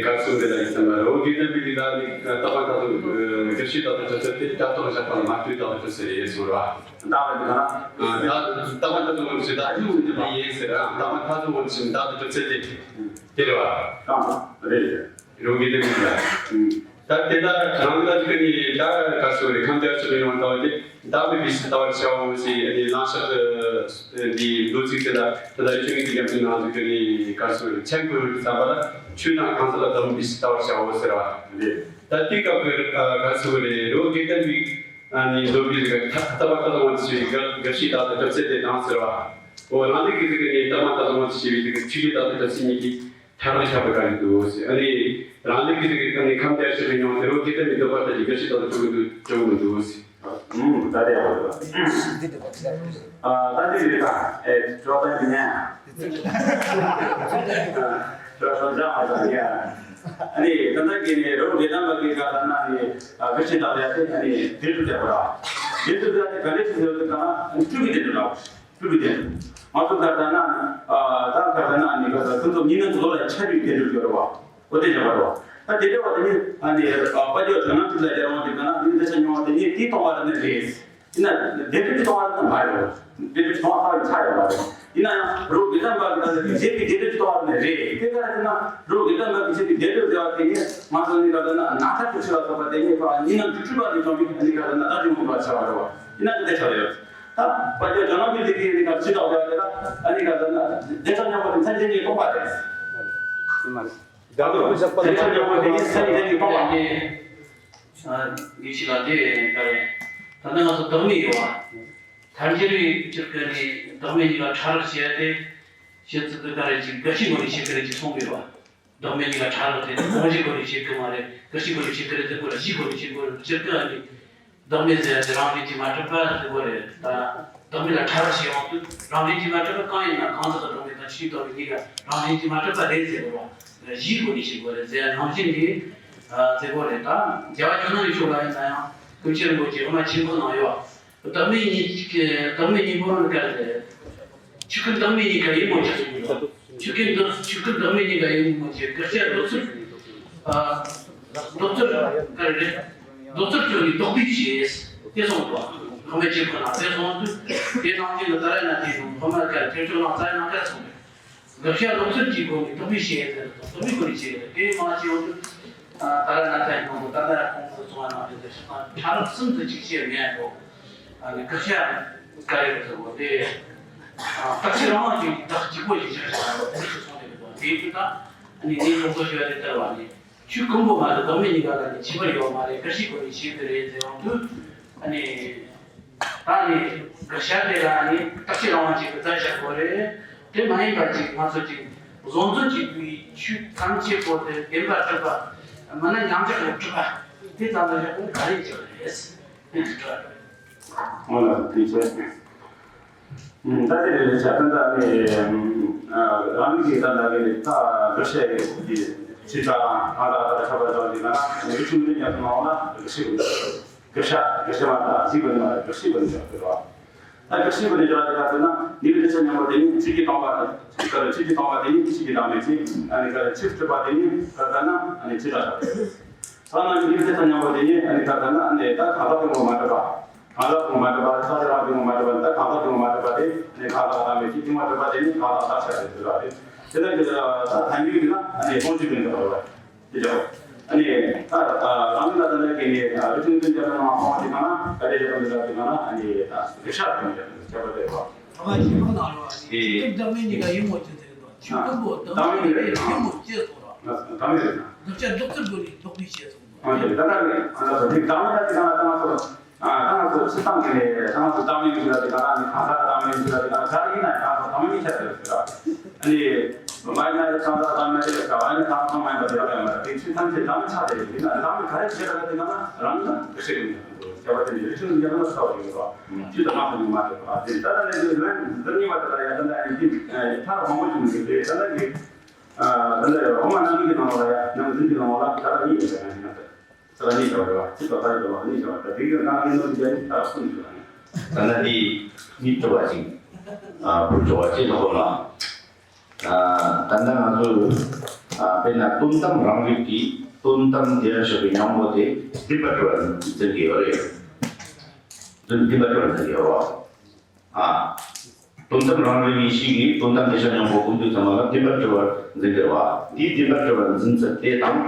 ག་སུ་འདི་ལ་ཡིན་ཙམ་ལ་རི་བོ་དགེ་ལྡན་པའི་ལ་ནི་རྟག་པ་མཐའ་དང་སྒྲུབ་བྱེད་རྟག་ཏུ་གྲུབ་ཚུལ་དེ་རྟག་ཏུ་བཞག་པ་ལ་མ་ལྟོས་རྟག་ཏུ་གྲུབ་ཚུལ་ཡིན་གསུངས་ར། རྟག་པ་འདི་ལ་རྟག་པ་མཐའ་དང་སྒྲུབ་བྱེད་རྟག་ཏུ་གྲུབ་ཚུལ་ཡིན་ཟེར་ར། རྟག་པ་མཐའ་དང་སྒྲུབ་བྱེད་རྟག་ཏུ་གྲུབ་ཚུལ་དེ། དེ་རེད་བ། རེད། རི་བོ་དགེ་ལྡན་པའི་ལ། ད་དེ་ལ་རང་ལ་ཅིག་ནི་ད་ག་སོ་རེ་ཁམས་བརྒྱ་སོ་རེ་ཡོང་ལྟ་བ་དེ་བདག་མེད་པའི་ཕྱིར་ལྟ་བར་བྱའོ་ཞེས་ནི་གླེང་བྱ་འདིའི་མདོ་ཚིག་དེ་ལ་ད་ལྟ་ཆོས་དབྱིངས་ཀྱི་རྒྱ་མཚོའི་ནང་དུ་ནི་ག་སོ་རེ་མཚན་བཀོད་ཡོད་ཙམ་པ་ལ་ཆོས་དང་གང་ཟག་ལ་བདག་མེད་པའི་ཕྱིར་ལྟ་བར་བྱའོ་ཟེར་བ་རེད། ད་དེ་སྐབས་ཀྱི་ག་སོ་རེ་རི་བོ་དགེ་ལྡན་པའི་ནི་མདོ་པའི་ཐ་ཐ་པ་ཐ་དང་དབང་དུ་བྱས་པའི་དགག་བྱའི་རྟགས་དང་གྲུབ་ཚུལ་དེ་དང་ཟེར་བ། འོ་རང་ལུགས་ཀྱི་ཚིག་གི་ནི་རྟག་པ་ཐ་དང་དབང་དུ་བྱས་པའི་ཚིག་གི་ཆོས་ཀྱི་རྟགས་དང་གྲུབ་ཚུལ་གཉིས་ཀྱི། ཐར་ལ་ཆགས་པའི་བཀའ་འདུག་ཟེར། ཨ་ནི་རང་ལུགས་ཀྱི་ཟེར་གི་ཨ་ནི་ཁམས་བརྒྱ་ཞིག་གི་མྱོང་དེ་རོ་དེ་ལྟ་མི་འདོད་པ་ལྟ་ཅི་འགའ་ཞིག་ལྟ་ལ་འགྲོ་གི་འདུག་འགྲོ་གི་མི་འདུག་ཟེར། ཨུམ། ད་དེ་ཡག་པོ་འདུག་ཨ། ད་དེ་རེད་ད། ཨེ། ཅོ་ཏན་མི་ཉན། ཅོ་སོང་ཇ་མ་ཟ་ཡ། ཨ་ནི་ད་ལྟ་གི་ནི་རོ་དེ་ལྟ་མ་གི་ག་ད་ན་ནི་ཨ་བི་ཤི་ད་ལ་ཡ་དེ་ཨ་ནི་དེ་ཚོ་དེ་བ་ར། དེ་ཚོ་དེ་ཨ་ནི་ག་ལེ་ཚོ་དེ་ག་ན་ཨ་ནི་ཀྲུ་གི་དེ་འདྲ་ར། སྤྲུལ་པའི་རྟེན། ང་ཚོ་ག་ཟེར་ན། ཨ། ད་ག་ཟེར་ན་ནི་ག་ཟེར་ཁོ་ཚོ་མི་སྣ་ཚོ་ལ་ཆ་རྒྱུས་དེ་འདྲ་ཡོད་རེད་བ། ཨོ་དེ་བྱ་བ་རེད་བ། ད་དེ་འདྲ་བ་དེ་ནི་ཨ་ནི་དཔལ་འབྱོར་ཇོ་ནང་ཁྲིད་ལ་རྒྱལ་རོང་དེ་ག་ན་མི་འདི་ཆ་ཉུང་བ་དེ་ནི་དེའི་སྟོང་བ་རེད་ནི་རེད། ཡིན་ན་སྡེ་སྲིད་ཀྱི་སྟོང་བ་རེད་ན་མ་རེད་བ། སྡེ་སྲིད་ཀྱི་སྟོང་བ་ཚ་བའི་ཆ་ཡོད་མ་རེད། ཡིན་ན་ཡང་རུ་དགེ་ལྡན་པ་གི་ད་ཟེར་གི་བྱེད་པའི་སྡེ་སྲིད་ཀྱི་སྟོང་བ་རེད་ནི་རེད། དེ་ག་རེ་ཟེར་ན་རུ་དགེ་ལྡན་པ་གི་བྱེད་པའི་སྡེ་སྲིད་ཟེར་བ་དེ་ནི་ང་ཚོ་ནི་ག་ཟེར་ན་ན་ཚ་ཁུ་ཆུ་ལ་སོགས་པ་དེ་ནི་ཁོ་ཨ་ནི་ནང་དུ་སྤྲུལ་པ་དེ་བྱུང་བའི་ཨ་ནི་ག་ཟེར་ན་ད་ཅུང་མོ་བ་ཆ་བ་རེད་བ། ཡིན་ན་དེ་འདྲ་ཆགས་ཡོད། ད་དཔལ་འབྱོར་ཇོ་ནང་མི་དེ་གིས་ནི་ག་ཅི་ལྟ་བ་ཡོད་དེ་ལ་ཨ་ནི་ག་ཟེར་ན་བདེ་ཐང་མཉམ་པོ་དེ་མཚན་ཅན་གྱི་སྟོང་པ་རེད། ཡིན་མ་རེད། རྒྱ་མཚོ་བདེ་ཐང་མཉམ་པོ་དེ་ནི་མཚན་ཅན་གྱི་སྟོང་པ། ངེས་ཤེས་ལ་དེ་ག་རེད། ད་ལྟ་ང་ཚོ་བདག་མེད་ཡོད་བ། ཐལ་འགྱུར་གྱི་སྤྱིར་ཀ་ནི་བདག་མེད་གཉིས་ལ་ཕྲ་རགས་བྱས་ཏེ་བཤད་ཚུལ་དེ་ག་རེ་ཅིག་འགའ་ཞིག་གོ་ནས་བཤད་ཀྱི་རེད་ཅེས་གསུངས་ཡོད་བ། བདག་མེད་གཉིས་ལ་ཕྲ་རགས་དེ་ནི་གང་ཞིག་གོ་ནས་བཤད་ཀྱི་མ་རེད། འགའ་ཞིག་གོ་ནས་བཤད་ཀྱི་རེད་ཟེར་དགོས་རེད། གཅིག་གོ་ནས་བཤད་དགོས་རེད། སྤྱིར་ཀ་ནི་བདག་མེད་ཟེར་ཡ་དེ་རང་བཞིན་གྱིས་མ་གྲུབ་པ་ཟེར་དགོས་རེད། ད་བདག་མེད་ལ་ཕྲ་རགས་བཤད་ཡོང་དུས་རང་བཞིན་གྱིས་མ་གྲུབ་པ་གང་ཡིན་ན་གང་ཟག་གི་བདག་མེད་དང་ཆོས་བདག་མེད་གཉིས་ཀ་རང་བཞིན་གྱིས་མ་གྲུབ་པ་རེད་ཟེར་དགོས་རེད། གཞིའི་སྒོ་ནས་བཤད་དགོས་རེད་ཟེར་ཡ་ནང་བཞིན་གྱིས་ཟེར་དགོས་རེད། ད་རྒྱལ་བ་ཇོ་ནང་ཡུལ་ཕྱོགས་ལ་ཡིན་ན་ཡང་ཀུན་མཁྱེན་རིན་པོ་ཆེ་དབུ་མ་ཆེན་པོ་ནང་ཡོད། བདག་མེད་གཉིས་ཀྱི་བདག་མེད་གཉིས་པོ་རང་ག་རེ་རེད། ཆོས་ཀུན་བདག་མེད་གཉིས་ཀ་ཡིན་མོད་ཀྱི་ཟེར་གྱི་འདུག་ཆོས་ཀུན་བདག་ཆོས་ཀུན་བདག་མེད་གཉིས་ཀ་ཡིན་མོད་ཀྱི་དགག་བྱ་མདོ་ཚུལ། ཨ། མདོ་ཚུལ་ག་རེ་རེད། མདོ་ཚུལ་ཁྱོད་ནི་ལྡོག་པའི་ཞེས་དེ་གསུངས་པ། ཁོ་མོས་ཅི་ཁོ་ན་དེ་གསུངས་དུས་དེ་ནང་བཞིན་དུ་ད་རེས་ན་དེ་ནི་ཁོ་མ་ག་ཁྱེད་ཚོ་ལ་རྩ་ན་ག་གསུངས་རེད། དགག་བྱ་ལོག་ཚུལ་གྱི་སྒོ་ནས་རྟོག་པའི་ཤེས་ཡོན་དེ་རྟོག་པའི་སྒོ་ནས་ཤེས་ཡོན་དེ་མ་ཤེས་ཡོང་དུས། ད་ལྟ་ན་ཐལ་ཡོང་དུས་ད་ལྟ་ཁོང་ཚོ་གསུང་བ་ནང་དུ་དེ་ཕྲ་རགས་གསུམ་དུ་གཅིག་ཤེས་ངེས་འགྲོ། ཨ་ནི་དགག་བྱ་ག་རེ་རེད་ཟེར་བ་དེ། རྟག་གཅིག་རང་དབང་གཅིག་བདག་གཅིག་པོ་ཞིག་ཆགས་བཞག་པ་དེ་ཚོ་གསུངས་ཏེ་འདུག་དེའི་དུས་ད་ཨ་ནི་ངས་སློབ་གསོ་ཞུ་བ་དེ་ལྟར་བ་ནི་ཆོས་ཀུན་པོ་མ་གཏོགས་བདག་མེད་གཉིས་ཀ་ལ་ནི་ཁྱད་པར་ཡོད་མ་རེད། དགག་བྱའི་སྒོ་ནས་ཤེས་ཀྱི་རེད་ཟེར་ཡོང་དུས་ཨ་ནི། ད་ནི་དགག་བྱ་དེ་ལ་ནི་རྟག་གཅིག་རང་དབང་གཅིག་གི་རྩ་བཞག་དགོས་རེད། དེ་མ་ཡིན་པ་ཅིག་ང་ཚོ་ཅིག་བཟོ་འཛིན་གྱིས་པའི་ཆོས་ཐམས་ཅད་པོ་དེ་བདེན་པར་གྲུབ་པ་མིན་ན་མཉམ་གཞག་ལ་གྲུབ་པ་དེ་ཙམ་དུ་བཞག་པ་ག་རེ་བྱེད་པ་རེད། དེ་འདྲ་རེད། ཨོ་ལགས་སོ། ཐུགས་རྗེ་ཆེ། ད་དེ་ལས་བྱ་ད་ནི་རང་གི་ད་ལྟ་གི་ད་དགག་བྱ་གི་ཆོས་ཆ་དང་གང་ལྟར་ད་ཆ་བ་ལ་ནི་ང་རང་རིག་གཞུང་འདི་ཉམས་སུ་མ་འོང་ན་དགག་བྱ་དགག་བྱ་མ་ད་གཟིགས་པ་ནི་མ་རེད། དགག་བྱ་བ་ནི་ཡག་པོ་རེད། ད་དགག་བྱ་བ་ནི་ཡག་པོ་རེད་ཟེར་ན་ནི་རིགས་ཆ་མཉམ་པོ་དེ་ནི་ཆོས་ཀྱི་སྟོང་པ་དང་ཆོས་ཀྱི་སྟོང་པ་དེ་ནི་ཆོས་ཀྱི་བདག་མེད་ཅིག་ཨ་ནི་ག་ཆོས་སྒྲུབ་པ་དེ་ནི་ག་ལྟར་ན་ཨ་ནི་ཆོས་དང་ཆ་བ་རེད། ད་ནི་རིགས་ཆ་མཉམ་པོ་དེ་ནི་ཨ་ནི་ག་ལྟར་ན་ཨ་ནི་ད་གང་ཟག་དེ་ངོ་མ་གྲུབ་པ། གང་ཟག་དེ་ངོ་མ་གྲུབ་པ་ས་ཆ་རང་དེ་ངོ་མ་གྲུབ་པ་ད་གང་ཟག་དེ་ངོ་མ་གྲུབ་པ་དེ་ནི་གང་ཟག་བདག་མེད་ཅིག་དེ་ངོ་མ་གྲུབ་པ་དེ་ནི་གང་ཟག་བདག་ཆ་རེད་ཟེར་བ་རེད། དེ་ལྟར་གྱི་ད་ཐལ་འགྱུར་གྱི་ན་ཨ་ནི་སྟོང་ཆོས་ཀུན་གྲུབ་པ་རེད། དེ་ལྟར་ཨ་ནི་ད་རང་ལ་ད་ལྟ་གི་ནི་རིགས་ཀུན་ཀུན་ཀྱང་ན་མ་འོངས་པ་དེ་གང་ན་ག་རེ་བྱེད་པ་འདི་ལ་དེ་གང་ན་ཨ་ནི་ད་དགག་བྱ་དང་བྱ་བྱ་བ་དེ་བ། ཨ་མ་ཞིག་ཕ་ན་རོ་ཨ་ནི་ཆོས་ཀུན་བདག་མེད་གཉིས་ཀ་ཡིན་མོད་ཀྱི་ཟེར་གི་འདུག་ཆོས་ཀུན་པོ་བདག་མེད་གཉིས་ཀ་ཡིན་མོད་ཅེས་སོ་ར། བདག་མེད་རེད་ན། དགག་བྱ་ལྡོག་ཚུལ་སྒོ་ནས་ལྡོག་པའི་ཞེས་སོ། ཨ་ནི་ད་ལྟ་ནི་ཨ་ལ་སོ་དེ་བདག་མེད་ད་དེ་གང་ན་ད་ང་ཚོ་ཨ་ད་ང་ཚོ་ཕྱི་སྟངས་ཀྱི་ནི་ད་ང་ཚོ་བདག་མེད་ཀྱི་ལ་དེ་གང་ན་ནི་གང་ཟག་བདག་མེད་ཀྱི་ལ་དེ་གང་ན་ག་རེ་ཡིན་ན་ཡང་ང་ཚོ་བདག་མེད་ཀྱི་ཆ་དེ་རེད་ཟེར། ཨ་ནི་མ་ཡིན་ན་ཡང་གང་ཟག་བདག་མེད་ཀྱི་ལ་དེ་གང་ན་ནི་གང་ཟག་མ་ཡིན་པ་དེ་རང་ཡང་མ་རེད། དེ་ཆོས་ཐམས་ཅད་བདག་མེད་ཆ་དེ་རེད། ཡིན་ན་བདག་མེད་ག་རེ་བྱེད་ད་དེ་གང་ན་རང་ཡིན་ན་ག་ཤེས་ཀྱི་མེད་པ་འདུག་བྱ་བ་དེ་ནི་རིགས་ཆུང་ཡང་ན་ཚ་བ་ཡོད་པ་ཆོས་དང་མ་ཐོག་ཉུང་མ་རེད་པ། དེ་ད་ལྟ་ནི་དེ་ལན་འདི་གཉིས་པ་དེ་ལ་ཡང་ད་ལྟ་ཡང་དེ་ཐག་མང་པོ་ཞིག་མི་འདུག་དེ་ད་ལྟ་གི་ད་ལྟ་ཡང་འོ་མ་ནང་གི་ནང་ལ་ཡང་ནང་འཛིན་གྱི་ནང་ལ་ད་ལྟ་གཉིས་ཡོད་པ་ཡང་ཡིན་ན། ས་ལ་གཉིས་བྱ་བ་རེད་བ། ཚིག་པ་ཁ་རེ་བྱ་བ་གཉིས་བྱ་བ་ད་དེ་གི་ནང་གི་ནང་གི་ཡང་ཐག་གསུམ་ཡོད་པ་ནི། ད་ལྟ་དེ་གཉིས་གྲུབ་པ་ཅིག་ཨ་བུ་གྲུབ་པ་ཅིག་ལ་གོ་ལ། ད་ལྟ་ང་ཚོས་དཔེར་ན་དོན་དམ་རང་རིག་གི་དོན་དམ་དེ་ཡང་ཞོག་པའི་ཉམས་པོ་དེ་བདེན་པར་གྲུབ་པར་འཛིན་གྱི་ཡོད་རེད། བདེན་པར་གྲུབ་པར་འཛིན་གྱི་ཡོད་རེད། ཨ། དོན་དམ་རང་རིག་ཡེ་ཤེས་ཀྱིས་དོན་དམ་གདུལ་བྱ་མཉམ་པོ་ཀུན་བཏུས་ཚང་མ་ལ་བདེན་པར་གྲུབ་པར་འཛིན་གྱི་རེད་བ། དེའི་བདེན་པར་གྲུབ་པར་འཛིན་ཚུལ་དེ་དང་།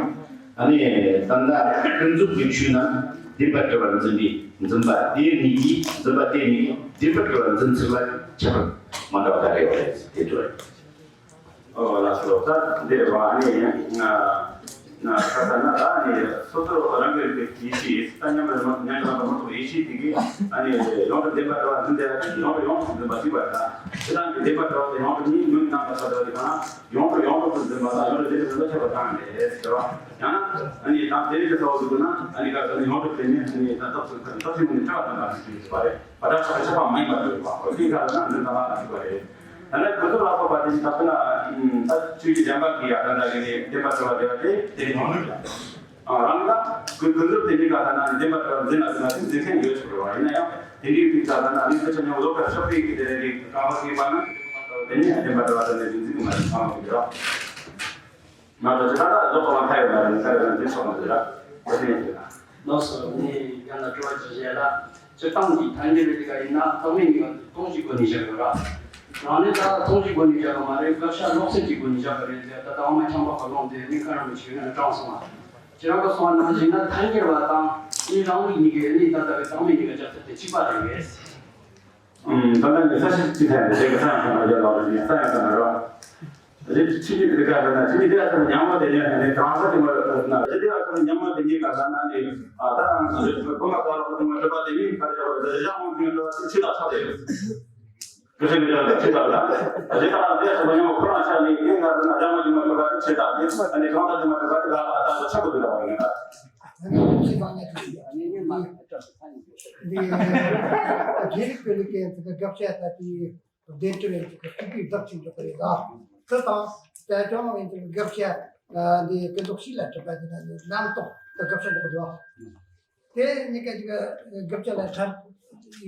ཨ་ནི་ད་ལྟ་ཀུན་རྫོབ་ཀྱི་ཆོས་རྣམས་བདེན་པར་གྲུབ་པར་འཛིན་པའི་འཛིན་པ་དེ་གཉིས་ཀྱིས་འཛིན་པ་དེ་གཉིས་ཀྱིས་བདེན་པར་གྲུབ་པར་འཛིན་ཚུལ་ལ་ཁྱད་པར་མ་འདྲ་བ་ག་རེ་ཡོད་རེད་དེ་ཚོ་རེད། ཨོ་ལགས་སོ། ད་འདིར་བ་ནི་ན་ཁ་ས་ན་ད་ནི་སོ་སོ་རང་གི་རིག་པའི་ཡེ་ཤེས་ད་མཉམ་པར་མ་མཉམ་པར་མ་གཏོགས་ཡེ་ཤེས་དེ་གིས་ཨ་ནི་ཡོངས་གྲུབ་བདེན་པར་གྲུབ་པ་འཛིན་ཏེ་ཡོངས་གྲུབ་ཡོངས་སུ་འཛིན་པ་གཅིག་པ་དང་དེ་དང་གི་བདེན་པར་གྲུབ་པ་དེ་ཡོངས་གྲུབ་གཉིས་མིང་ནང་དུ་ཐོབ་པའི་གང་ཡོངས་གྲུབ་ཡོངས་སུ་འཛིན་ མ་དང་ཡོངས་གྲུབ་དེ་ཚོ་ལ་ཁྱབ་པ་དང་རེད་ཟེར་བ། ཡང་ན་ཨ་ནི་ད་དེ་རིགས་ཀྱི་ཚོགས་འདུ་ན་ཨ་ནི་ག་ཚོད་ཡོངས་གྲུབ་དེ་ནི་ཨ་ནི་ད་སྟོབས་ཚུལ་ཁ་སྟོབས་ཆེན་པོ་ནི་ཁྱབ་པ་དང་འདྲ་ཞིག་ཡོད་པ་རེད། བ་དག་ཆགས་ཁྱབ་པ་མ་ཡིན་པ་ཡོད་པ། འོ་དེ་ག་ན་འདི་ད་ལ་ཞིག་པ་རེད། ད་ནི་ཁོ་ཚོ་ལ་སོགས་པ་དེ་ནི་ད་ཁོ་ན་ད་ཆོས་ཀྱི་རྒྱལ་བ་གི་ཡ་ད་ད་གི་ནི་བདེན་པ་འཁྲུལ་བ་དེ་བ་དེ་དེ་ནི་ཡོངས་གྲུབ་ཡ། ཨ་རང་ལ་ཀུན་ཀུན་རྫོབ་དེ་མི་ག་ས་ན་བདེན་པ་འདྲ་འཛིན་ལ་འཛིན་ལ་འཛིན་མཁན་ཡོད་ཆོག་རེད་བ། ཡིན་ན་ཡང་དེ་འདྲའི་དུས་ས་ན་ནི་ཕལ་ཆེར་ཉུང་བློ་ཁ་ཤོར་པའི་གི་དེ་རེད་གི་རྐང་པ་གི་པ་ན་དེ་ནི་བདེན་པ་འདྲ་བ་དེ་ནི་འཛིན་གི་མ་རེད་ཚང་མ་གི་རེད། མ་གཏོགས་ཅི་ད་ལྟ་རྫོགས་པ་མ་ཁ་ཡོད་མ་རེད། ནི་ཁ་ཡོད་ན་འཛིན་ཆོག་མ་རེད་ར། དེ་ནི་ཡིན་ལགས་སོ། ནི་ཡང་ན་དྲི་བ་ཅི་བྱས་ལ་སྤྱིར་བཏང་གི་ཐལ་འགྱུར་རེད་དེ་ག་ཡིན་ན་རྟགས་མེད་གཉིས་ཀ་སྟོང་གཅིག་སྒོ་ནས་བཞག་ཡོད་ར། རང་ནི་ད་སྟོང་གཅིག་སྒོ་ནས་བཞག་གི་མ་རེད། བཀའ་ཤག་སློབ་ཚན་གཅིག་སྒོ་ནས་བཞག་གི་རེད་ཟེར། ད་ལྟ་འོག་མ་ཆང་པ་ག་ལོང་དེ་ནི་ཁ་རང་མི་བྱེད་ན་དྲང་སོང་ང་། ཁྱེད་རང་གི་གསུང་བ་ནང་བཞིན་ན་ཐལ་འགྱུར་བ་དང་ནི་རང་རིག་གཉིས་ཀའི་ནི་ད་ལྟ་བའི་རྟགས་མེད་གཉིས་ཀ་སྦྱར་ཚུལ་དེ་གཅིག་པ་རེད་པས། ཨུམ། ད་ལྟ་ནི་ས་ཞིག་ཅི་ཐལ་ནས་དེ་ག་ས་ཡང་ས་ན་རྒྱ་ལ་རེད། ས་ཡང་ས་ན་རོ། རེད་ཅི་ནི་དེ་ག་ས་ན་ཅི་ནི་དེ་ག་ས་ན་ཉམས་པ་དེ་ཉམས་ནས་གང་ས་དེ་མ་རེད་ན་རེད། དེ་ག་ས་ན་ཉམས་པ་དེ་ཉིད་ག་ས་ན་ནི་ཨ་ད་རང་ཚོ་རེད་ཁོ་མ་ག་རོ་ཁོ་དེ་མ་གྲུབ་པ་དེ་ནི་ག་རེ་བྱ་བ་རེད། རེ་བཞག་མང་པོ་ཉམས་པ་དེ་ཆི་ལ་ཆ་དེ་རེད། ཀུ་ཤུ་མི་འདྲ་བ་ཆེ་དྲགས་ལ། རེ་ད་རེ་ཞོགས་པ་ཉམས་ཁོ་རང་ཆ་ནས་ཡིན་ང་རེ་ན་རྒྱ་མ་ཉི་མ་ཐོག་ཁ་ཆེ་དྲགས་ཡིན། ཨ་ནི་གང་ལྟར་ཉི་མ་ཐོག་ཁ་ལ་ཨ་ད་ཆག་གི་འདུག་ལ་བ་ཡིན་ད། འདི་རྒྱལ་རིགས་པའི་ལུགས་ཀྱི་དགག་བྱ་ལྟ་དུས་བདེན་གྲུབ་ཡིན་གྱི་སྤྲུལ་པའི་བདག་ཅིག་འཇོག་པ་རེད་ལ། དེ་དང་དེ་ཅོ་ནང་ཡིན་གྱི་དགག་བྱ་འདི་ཀུན་རྟོག་ཞིག་ལ་གྲུབ་པ་དེ་ན་རྣམ་རྟོག་དགག་བྱ་འཇོག་པ་རེད། དེ་གཉིས་ཀ་གཅིག་དགག་བྱ་ལ་ཁྱད་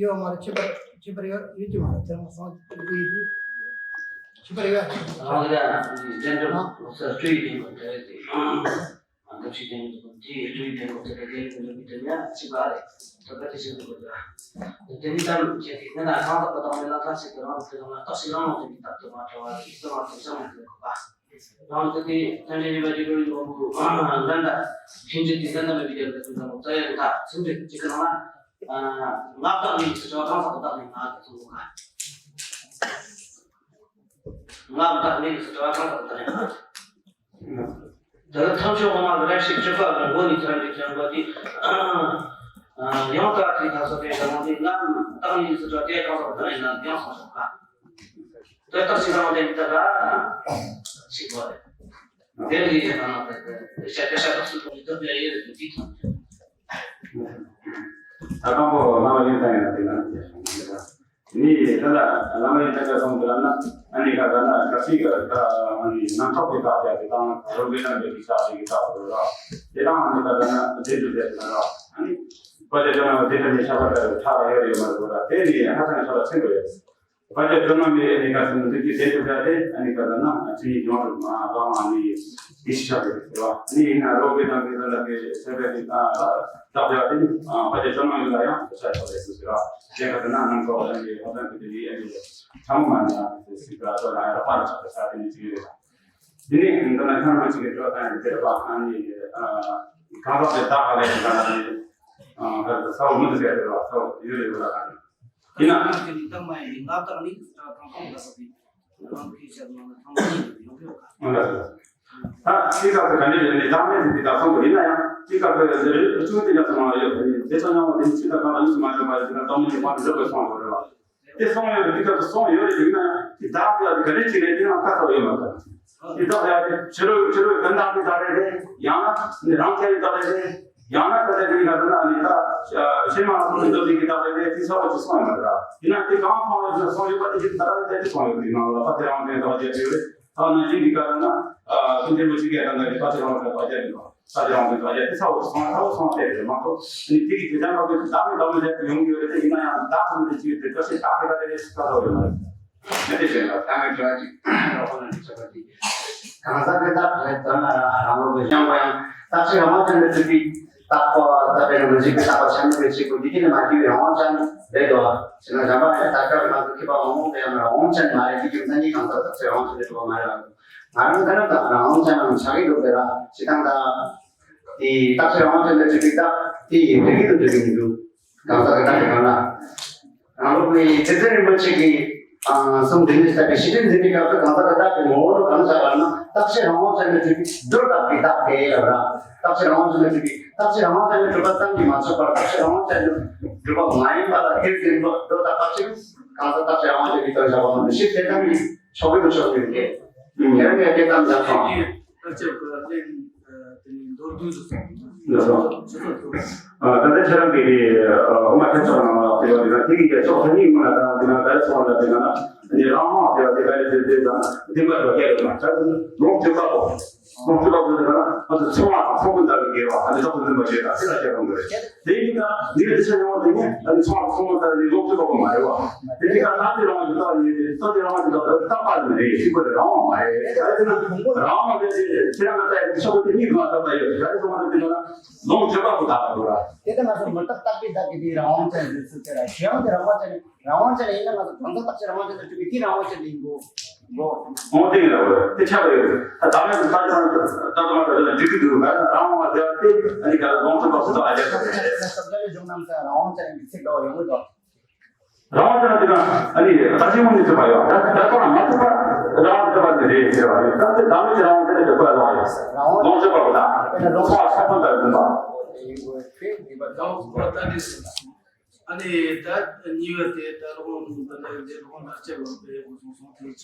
ཡོད་མ་རེད། ཁྱད་པར་ཁྱད་པར་ཡོད་ཡོད་ཀྱི་མ་རེད། དེ་རང་སང་དེ་ཡོད་ཁྱད་པར་ཡོད། རང་གི་ལ་འདི་འདྲ་ལོག་ས་སྤྲོས་ཡིན་པ་དེ་རེད་དེ། ཨ་འདབ་ཆི་དེ་ནི་དེའི་སྤྲོས་ཡིན་པ་དེ་དེ་ནི་དེ་ཡང་གཅིག་པ་རེད། ད་ལྟ་དེ་བཞིན་དུ་དགོས་ཀྱི་རེད། དེ་ནི་ཙམ་བྱས་ཏེ་ང་ལ་གང་ལྟར་བ་དང་མི་ལ་ཐག་ཆད་དུ་རང་དུ་ལ་རྟགས་ཤིག་རང་ལ་དེ་ནི་རྟག་ཏུ་མ་བྲལ་བ་རེད། ཙམ་མ་ཐུབ་ཙམ་མ་ཐུབ་དགོས་པ། རང་དེ་དེ་ཐན་ཏྲེ་ནི་བ་ཇི་རོ་ཡི་ལོ་བུ་འགན་ད་ཤིན་ཏུ་དེ་འདྲ་མེད་པའི་རྒྱབ་ཏུ་ཙམ་ཙམ་རྩ་ཡ་ཐག་ཚིམ་རེ་གཅིག་གི་ནང་ལ་ང་བདག་ཉིད་ཀྱི་སྲིད་པ་གང་ཟག་བདག་ཉིད་ང་གི་ཚོགས་འགོ་ཁ་ང་བདག་ཉིད་ཀྱི་སྲིད་པ་གང་ཟག་བདག་ཉིད་ང་གི། དེ་ལ་ཐམས་ཅད་དབུ་མ་གི་རབ་ཞིག་སྤྱོད་པ་གི་སྒོ་ནས་ཚུལ་འདི་བྱ་དགོས་ཏེ། ཡང་དག་གི་ཁ་སོ་དེ་བྱ་དགོས་ཏེ་ང་བདག་ཉིད་ཀྱི་སྲིད་པ་དེ་གང་ཟག་བདག་ཉིད་ང་གི་ཡང་སོང་ཞོག་ཁ། དེ་ལྟར་ཞིག་རང་དེ་ལྟར་ཞིག་གོ་རེད། དེ་ལས་ཡིན་ན་དེ་དེ་ཤ་ཤ་ཤ་སུ་དང་དེ་དེ་ཡེ་རེད་དེ་ཐོན། ད་དང་པོ་ང་ལ་ཡོད་ཙང་ཡིན་ན་དེ་ན་དེ་ནི་ད་ལྟ་བླ་མ་ཡིན་ད་ལྟ་སོང་དེ་ལ་ན་ཨ་ནི་ཀ་ད་ན་ག་སི་ག་ད་ཨ་ནི་ནང་ཐོག་གི་ད་ཡ་དེ་དང་རོ་གི་ན་གི་ད་དེ་གི་ད་རོ་ར་དེ་དང་ཨ་ནི་ད་ད་ན་དེ་དུ་དེ་ད་ར་ཨ་ནི་པ་དེ་ད་ན་དེ་ད་ནི་ཤ་བ་ད་ད་ཡོད་ཡོད་མ་རེད་ད་དེ་ནི་ཧ་ཅང་ཤ་བ་ཆེན་པོ་ཡོད། དཔལ་ཆེན་སྒྲོལ་མ་མའི་ཨ་ནི་ཁ་སང་འདི་ཀྱི་དེ་ཐུབ་ཡ་དེ་ཨ་ནི་ཁ་སང་ན་ཅི་ཡིན་ཡོང་རུང་མ་གཏོང་ཨ་ནི་ཡིད་ཆེས་བྱ་དགོས་ཟེར་བ། ཨ་ནི་ཡིན་ན་རོགས་པའི་དང་གི་དང་གི་སེམས་པའི་གི་ཨ་བདག་ཡ་དེ་ནི་དཔལ་ཆེན་སྒྲོལ་མ་མའི་ལ་ཡང་བྱ་ཆོག་རེད་ཟེར་བ། དེ་ཁ་སང་ན་ནང་ཁོག་ཨ་ནི་ཧ་ཅང་གི་དེ་ནི་ཨ་ནི་ཚང་མ་ན་ཟེར་བ་ཚོ་ན་ཡང་རག་པ་ལ་ཆགས་པ་ས་དེ་ནི་ཅི་རེད། དེ་ནི་འདི་ན་ཁྱོད་རང་ཅིག་གི་འགྲོ་སྟངས་ཡིན་ཟེར་བ་ཨ་ནི་གང་ཟག་དེ་བདག་ག་ལས་ཡིན་ན་ནི་ས་བོ་མི་འདུག་ཟེར་བ་ས་བོ་ཡོད་རེད་བ་ཨ་ནི། ཡིན་ན། ཁྱེད་ཀྱི་རྟགས་མ་ཡིན་པའི་ང་བདག་ནི་སྒྲ་གང་གང་ལ་སོགས་པའི་རང་གི་ཆ་ནང་ལ་ཚང་མ་ཡིན་ཡོང་གི་ཡོད་ག་ད་དེའི་སྐབས་སུ་ག་ནས་ཡོད་ནས་བདག་མེད་ཟེར་དེ་དག་སོང་གི་ཡིན་ན་ཡང་དེའི་སྐབས་སུ་རེ་རེ་བཅུ་དེ་ལ་སོང་བ་ཡོད་དེ་དེ་ཚོ་སྣང་བ་དེ་ནི་ཅི་ལྟར་གང་ལ་ཡིན་སུ་མ་ཡོད་པ་ཡིན་ན་བདག་མེད་ཀྱི་དཔང་དུ་འཇོག་པའི་སོང་བ་རེད་བ། དེ་སོང་ཡོད་རེད། དེ་སྐབས་སུ་སོང་ཡོད་རེད་ཡིན་ན་ཡང་དེ་བདག་ཟེར་བ་དེ་ག་རེ་བྱས་རེད་དེ་ཡང་བཀའ་ཐོག་ཡོད་མ་རེད། དེ་བདག་ཡ་དེ་ཕྱི་རོལ་ཕྱི་རོལ་གང་དག་གི་བདག་རེད་དེ་ཡང་ན་ནི་རང་རྐྱ་བའི་བདག་རེད་དེ། ཡང་ན་ད་ལྟ་དེ་ནི་ག་ཟེར་ན་ནི་ད་ཕྱི་མ་ལ་སོང་ནས་འདོད་པའི་གི་ད་ལྟ་དེ་ཚ་བོ་ཅིག་སོང་ཡོད་མ་རེད། ཡིན་ན་དེ་གང་སོང་ཡོད་ན་སོང་ཡོད་པ་དེ་ཅིག་ད་ལྟ་དེ་སོང་ཡོད་པའི་ནང་ལ་ཕ་དེ་རང་དེ་ད་བརྒྱད་ཡོད་རེད། ད་ནང་བཞིན་གྱི་ག་ཟེར་ན་ཀུན་མཁྱེན་པོ་ཅིག་གིས་ད་ལྟ་གི་ཕ་དེ་རང་དེ་ད་བརྒྱད་ཡོད་པ་ཕ་དེ་རང་དེ་ད་བརྒྱད་དེ་ཚ་བོ་སོང་ཚ་བོ་སོང་དེ་རེད་མ་གཏོགས་ནི་དེ་གི་དེ་ལྟ་མ་གི་ད་མི་ད་མི་བརྒྱད་དུ་ཡོང་གི་ཡོད་རེད། དེ་ཡིན་ན་ཡང་ད་ཁོ་ནི་དེ་ཅིག་དེ་ད་ཤེས་ད་དེ་ད་དེ་རེད་ད་ཚ་བོ་ཡོད་མ་རེད། མི་དེ་བཞིན་ལ་ད་ངས་དྲི་བ་ཅིག་རོགས་པ་ལ་འདྲི་ཆོག་པ་དེ། གང་ཟག་གི་བདག་རེད་དོན་ལ་རང་རང་ལུགས་ཀྱི་སྙོམས་པ་ཡང་རྟག་གཅིག་རང་དབང་ཅན་དུ་གྲུབ་པའི་རྟག་པ་ད་དཔེར་ན་མི་འཇིག་པའི་རྟག་པ་ཆ་མཉམ་གྱི་གཅིག་པུ་འདི་གི་ནི་མ་སྐྱེས་པའི་རང་དབང་ཅན་རེད་དོ། ཅེ་ན་གཞན་པ་ནི་རྟག་སྐབས་ནང་དུ་སྐྱེས་པ་མང་པོ་དེ་ཡང་རང་དབང་ཅན་མ་རེད། འདི་རྒྱུ་མཚན་གྱིས་གང་ཟག་རྟག་གཅིག་རང་དབང་ཅན་དུ་གྲུབ་པ་མ་རེད། ང་རང་ད་ནི་ད་རང་དབང་ཅན་ནང་ཆགས་ཀྱི་འདུག་དེ་ལ་ཇི་ལྟར་ད་དེ་རྟག་གཅིག་རང་དབང་ཅན་དུ་གྲུབ་པའི་རྟགས་དེ་ཡི་རིགས་ཀྱི་དུ་འགྲུབ་ཀྱི་མི་འདུག་གང་ཟག་གི་རྟགས་ཀྱི་སྒང་ལ། རང་ལུགས་ཀྱི་རྗེ་བཙུན་རིན་པོ་ཆེ་གིས་གསུང་འདི་ནས་བཤད་པའི་ཤེས་ལྡན་འཛིན་པའི་སྐབས་སུ་གང་ཟག་གི་བདག་གི་ངོ་བོ་རུ་གང་བཞག་པ་ན་རྟག་ཆད་རང་དབང་ཅན་དུ་གྲུབ་པའི་སྒྲོ་བཏགས་པའི་བདག་དེ་ལ་ར། རྟག་ཆད་རང་དབང་ཅན་དུ་གྲུབ་པའི་རྟག་ཆད་རང་དབང་ཅན་དུ་གྲུབ་པ་ཙམ་གྱིས་མ་ཆོག་པར་རྟག་ཆད་རང་དབང་ཅན་དུ་གྲུབ་པ་མ་ཡིན་པ་ལ་དེར་བརྟེན་པ་སྒྲོ་བཏགས་པ་ཕྱིར་གང་ཟག་རྟག་ཆད་རང་དབང་ཅན་གྱི་དོན་བཞག་པ་མ་གཏོགས་ཕྱིར་དེ་ཙམ་གྱིས་ཆོག་གི་མི་ཆོག་གི་རེད། ཁྱེད་རང་གིས་སྐད་བཏང་ད་སོང་། ཨ་ནི་ད་ལྟ་ཁྱེད་རང་གིས་ཨ་མ་ཁྱེད་ཚོ་ནང་ལ་དེ་བ་དེ་ན་དེ་གི་རྒྱལ་ཕྱོགས་ཐ་སྙད་སྔོན་ལ་དང་དེ་ན་ད་སོང་ལ་དེ་ན་ཨ་ནི་རང་དབང་དེ་བ་དེ་ག་རེ་དེ་དེ་དང་དེ་མ་འགྲོ་རྒྱལ་ལ་ད་ལོ་དྲུག་པ་གོ། ལོ་དྲུག་པ་གོ་དེ་ན་ང་ཚོ་ཚོང་བ་དང་ཚོང་དཔོན་ལྟ་བུའི་འགལ་བ་ཨ་ནི་ལོག་ཏུ་འཛིན་པ་བྱེད་དང་དེ་ལ་བཤད་དགོས་རེད། དེ་ཡིན་ན་འདི་ལ་དེ་ཆ་ཡོང་བ་དེ་ནི་ཨ་ནི་ཚོང་བ་ཚོང་དཔོན་ལྟ་བུའི་ལོ་དྲུག་པ་གོ་མ་རེད་བ། དེ་ཡིན་ན་ད་དེ་རང་གི་ལྟ་བ་ནི་ད་དེ་རང་གི་ལྟ་བ་རྟག་པ་ནི་རེད། གཅིག་པ་རེད། རང་དབང་མ་རེད། ད་དེ་ན་རང་དབང་དེ་ཁྱེད་རང་གི་ལྟ་ཡ་ཆོག་གི་དེ་གཉིས་ལ་ལྟ་བ་ཡོད། ད་དེ་ཚོ་མ་རེད། དེ་ན་ལོ་དྲུག་པ་གོ་ད་གོ་ར། དེ་ལྟ་ང་ཚོ་མུ་སྟེགས་རྟག་པའི་བདག་གི་དེའི་རང་དབང་ཅན་ཡོད་ཚུལ་དེ་ར་གཞན་དབང་དེ་རང་དབང་ཅན་རང་དབང་ཅན་ཡིན་ན་ང་ཚོ་གང་ཟག་བརྟག་དཔྱད་རང་དབང་ཅན་དུ་གྲུབ་པའི་དེའི་རང་དབང་ཅན་དུ་ཡིན་དགོས། འོ་དེ་ཡིན་ར་བ། དེ་ཆགས་པ་ཡོད། ད་ད་མེད་ད་ཅང་ད་ད་མ་ད་ད་འགྲིག་གི་འདུག་ང་རང་དབང་བ་དེ་དེ་ཨ་ནི་ག་ལོང་ཚོ་བ་སུ་ད་ཨ་ཡ་ས་ད་ལས་བྱུང་རྣམས་ས་རང་དབང་ཅན་གྱི་ཚིག་འདྲ་བ་ཡོང་གི་འདུག་རང་དབང་ཅན་དེ་ག་ཨ་ནི་ད་ཅི་མོ་ནི་ཐུབ་པ་ཡོད། ད་ད་ད་མ་ཐུབ་པ་རང་དབང་ཐུབ་པ་དེ་རེད་ཟེར་བ་ཡོད། ད་དེ་ད་མེད་ཀྱི་རང་དབང་ཅན་དེ་ཐུབ་པ་ཡོད། རང་དབང་ལོང་ཚོ་བ་ད་ལོང་ཚོ་བ་ས་ཕོ་ད་ཡོད་པ། ཨ་ནི་ད་གཉིས་པ་དེ་ད་རོགས་ད་ལྟ་འདི་རོགས་ལག་ཆ་ལོག་པའི་སྐོར་སོང་སོང་དེ་བྱས།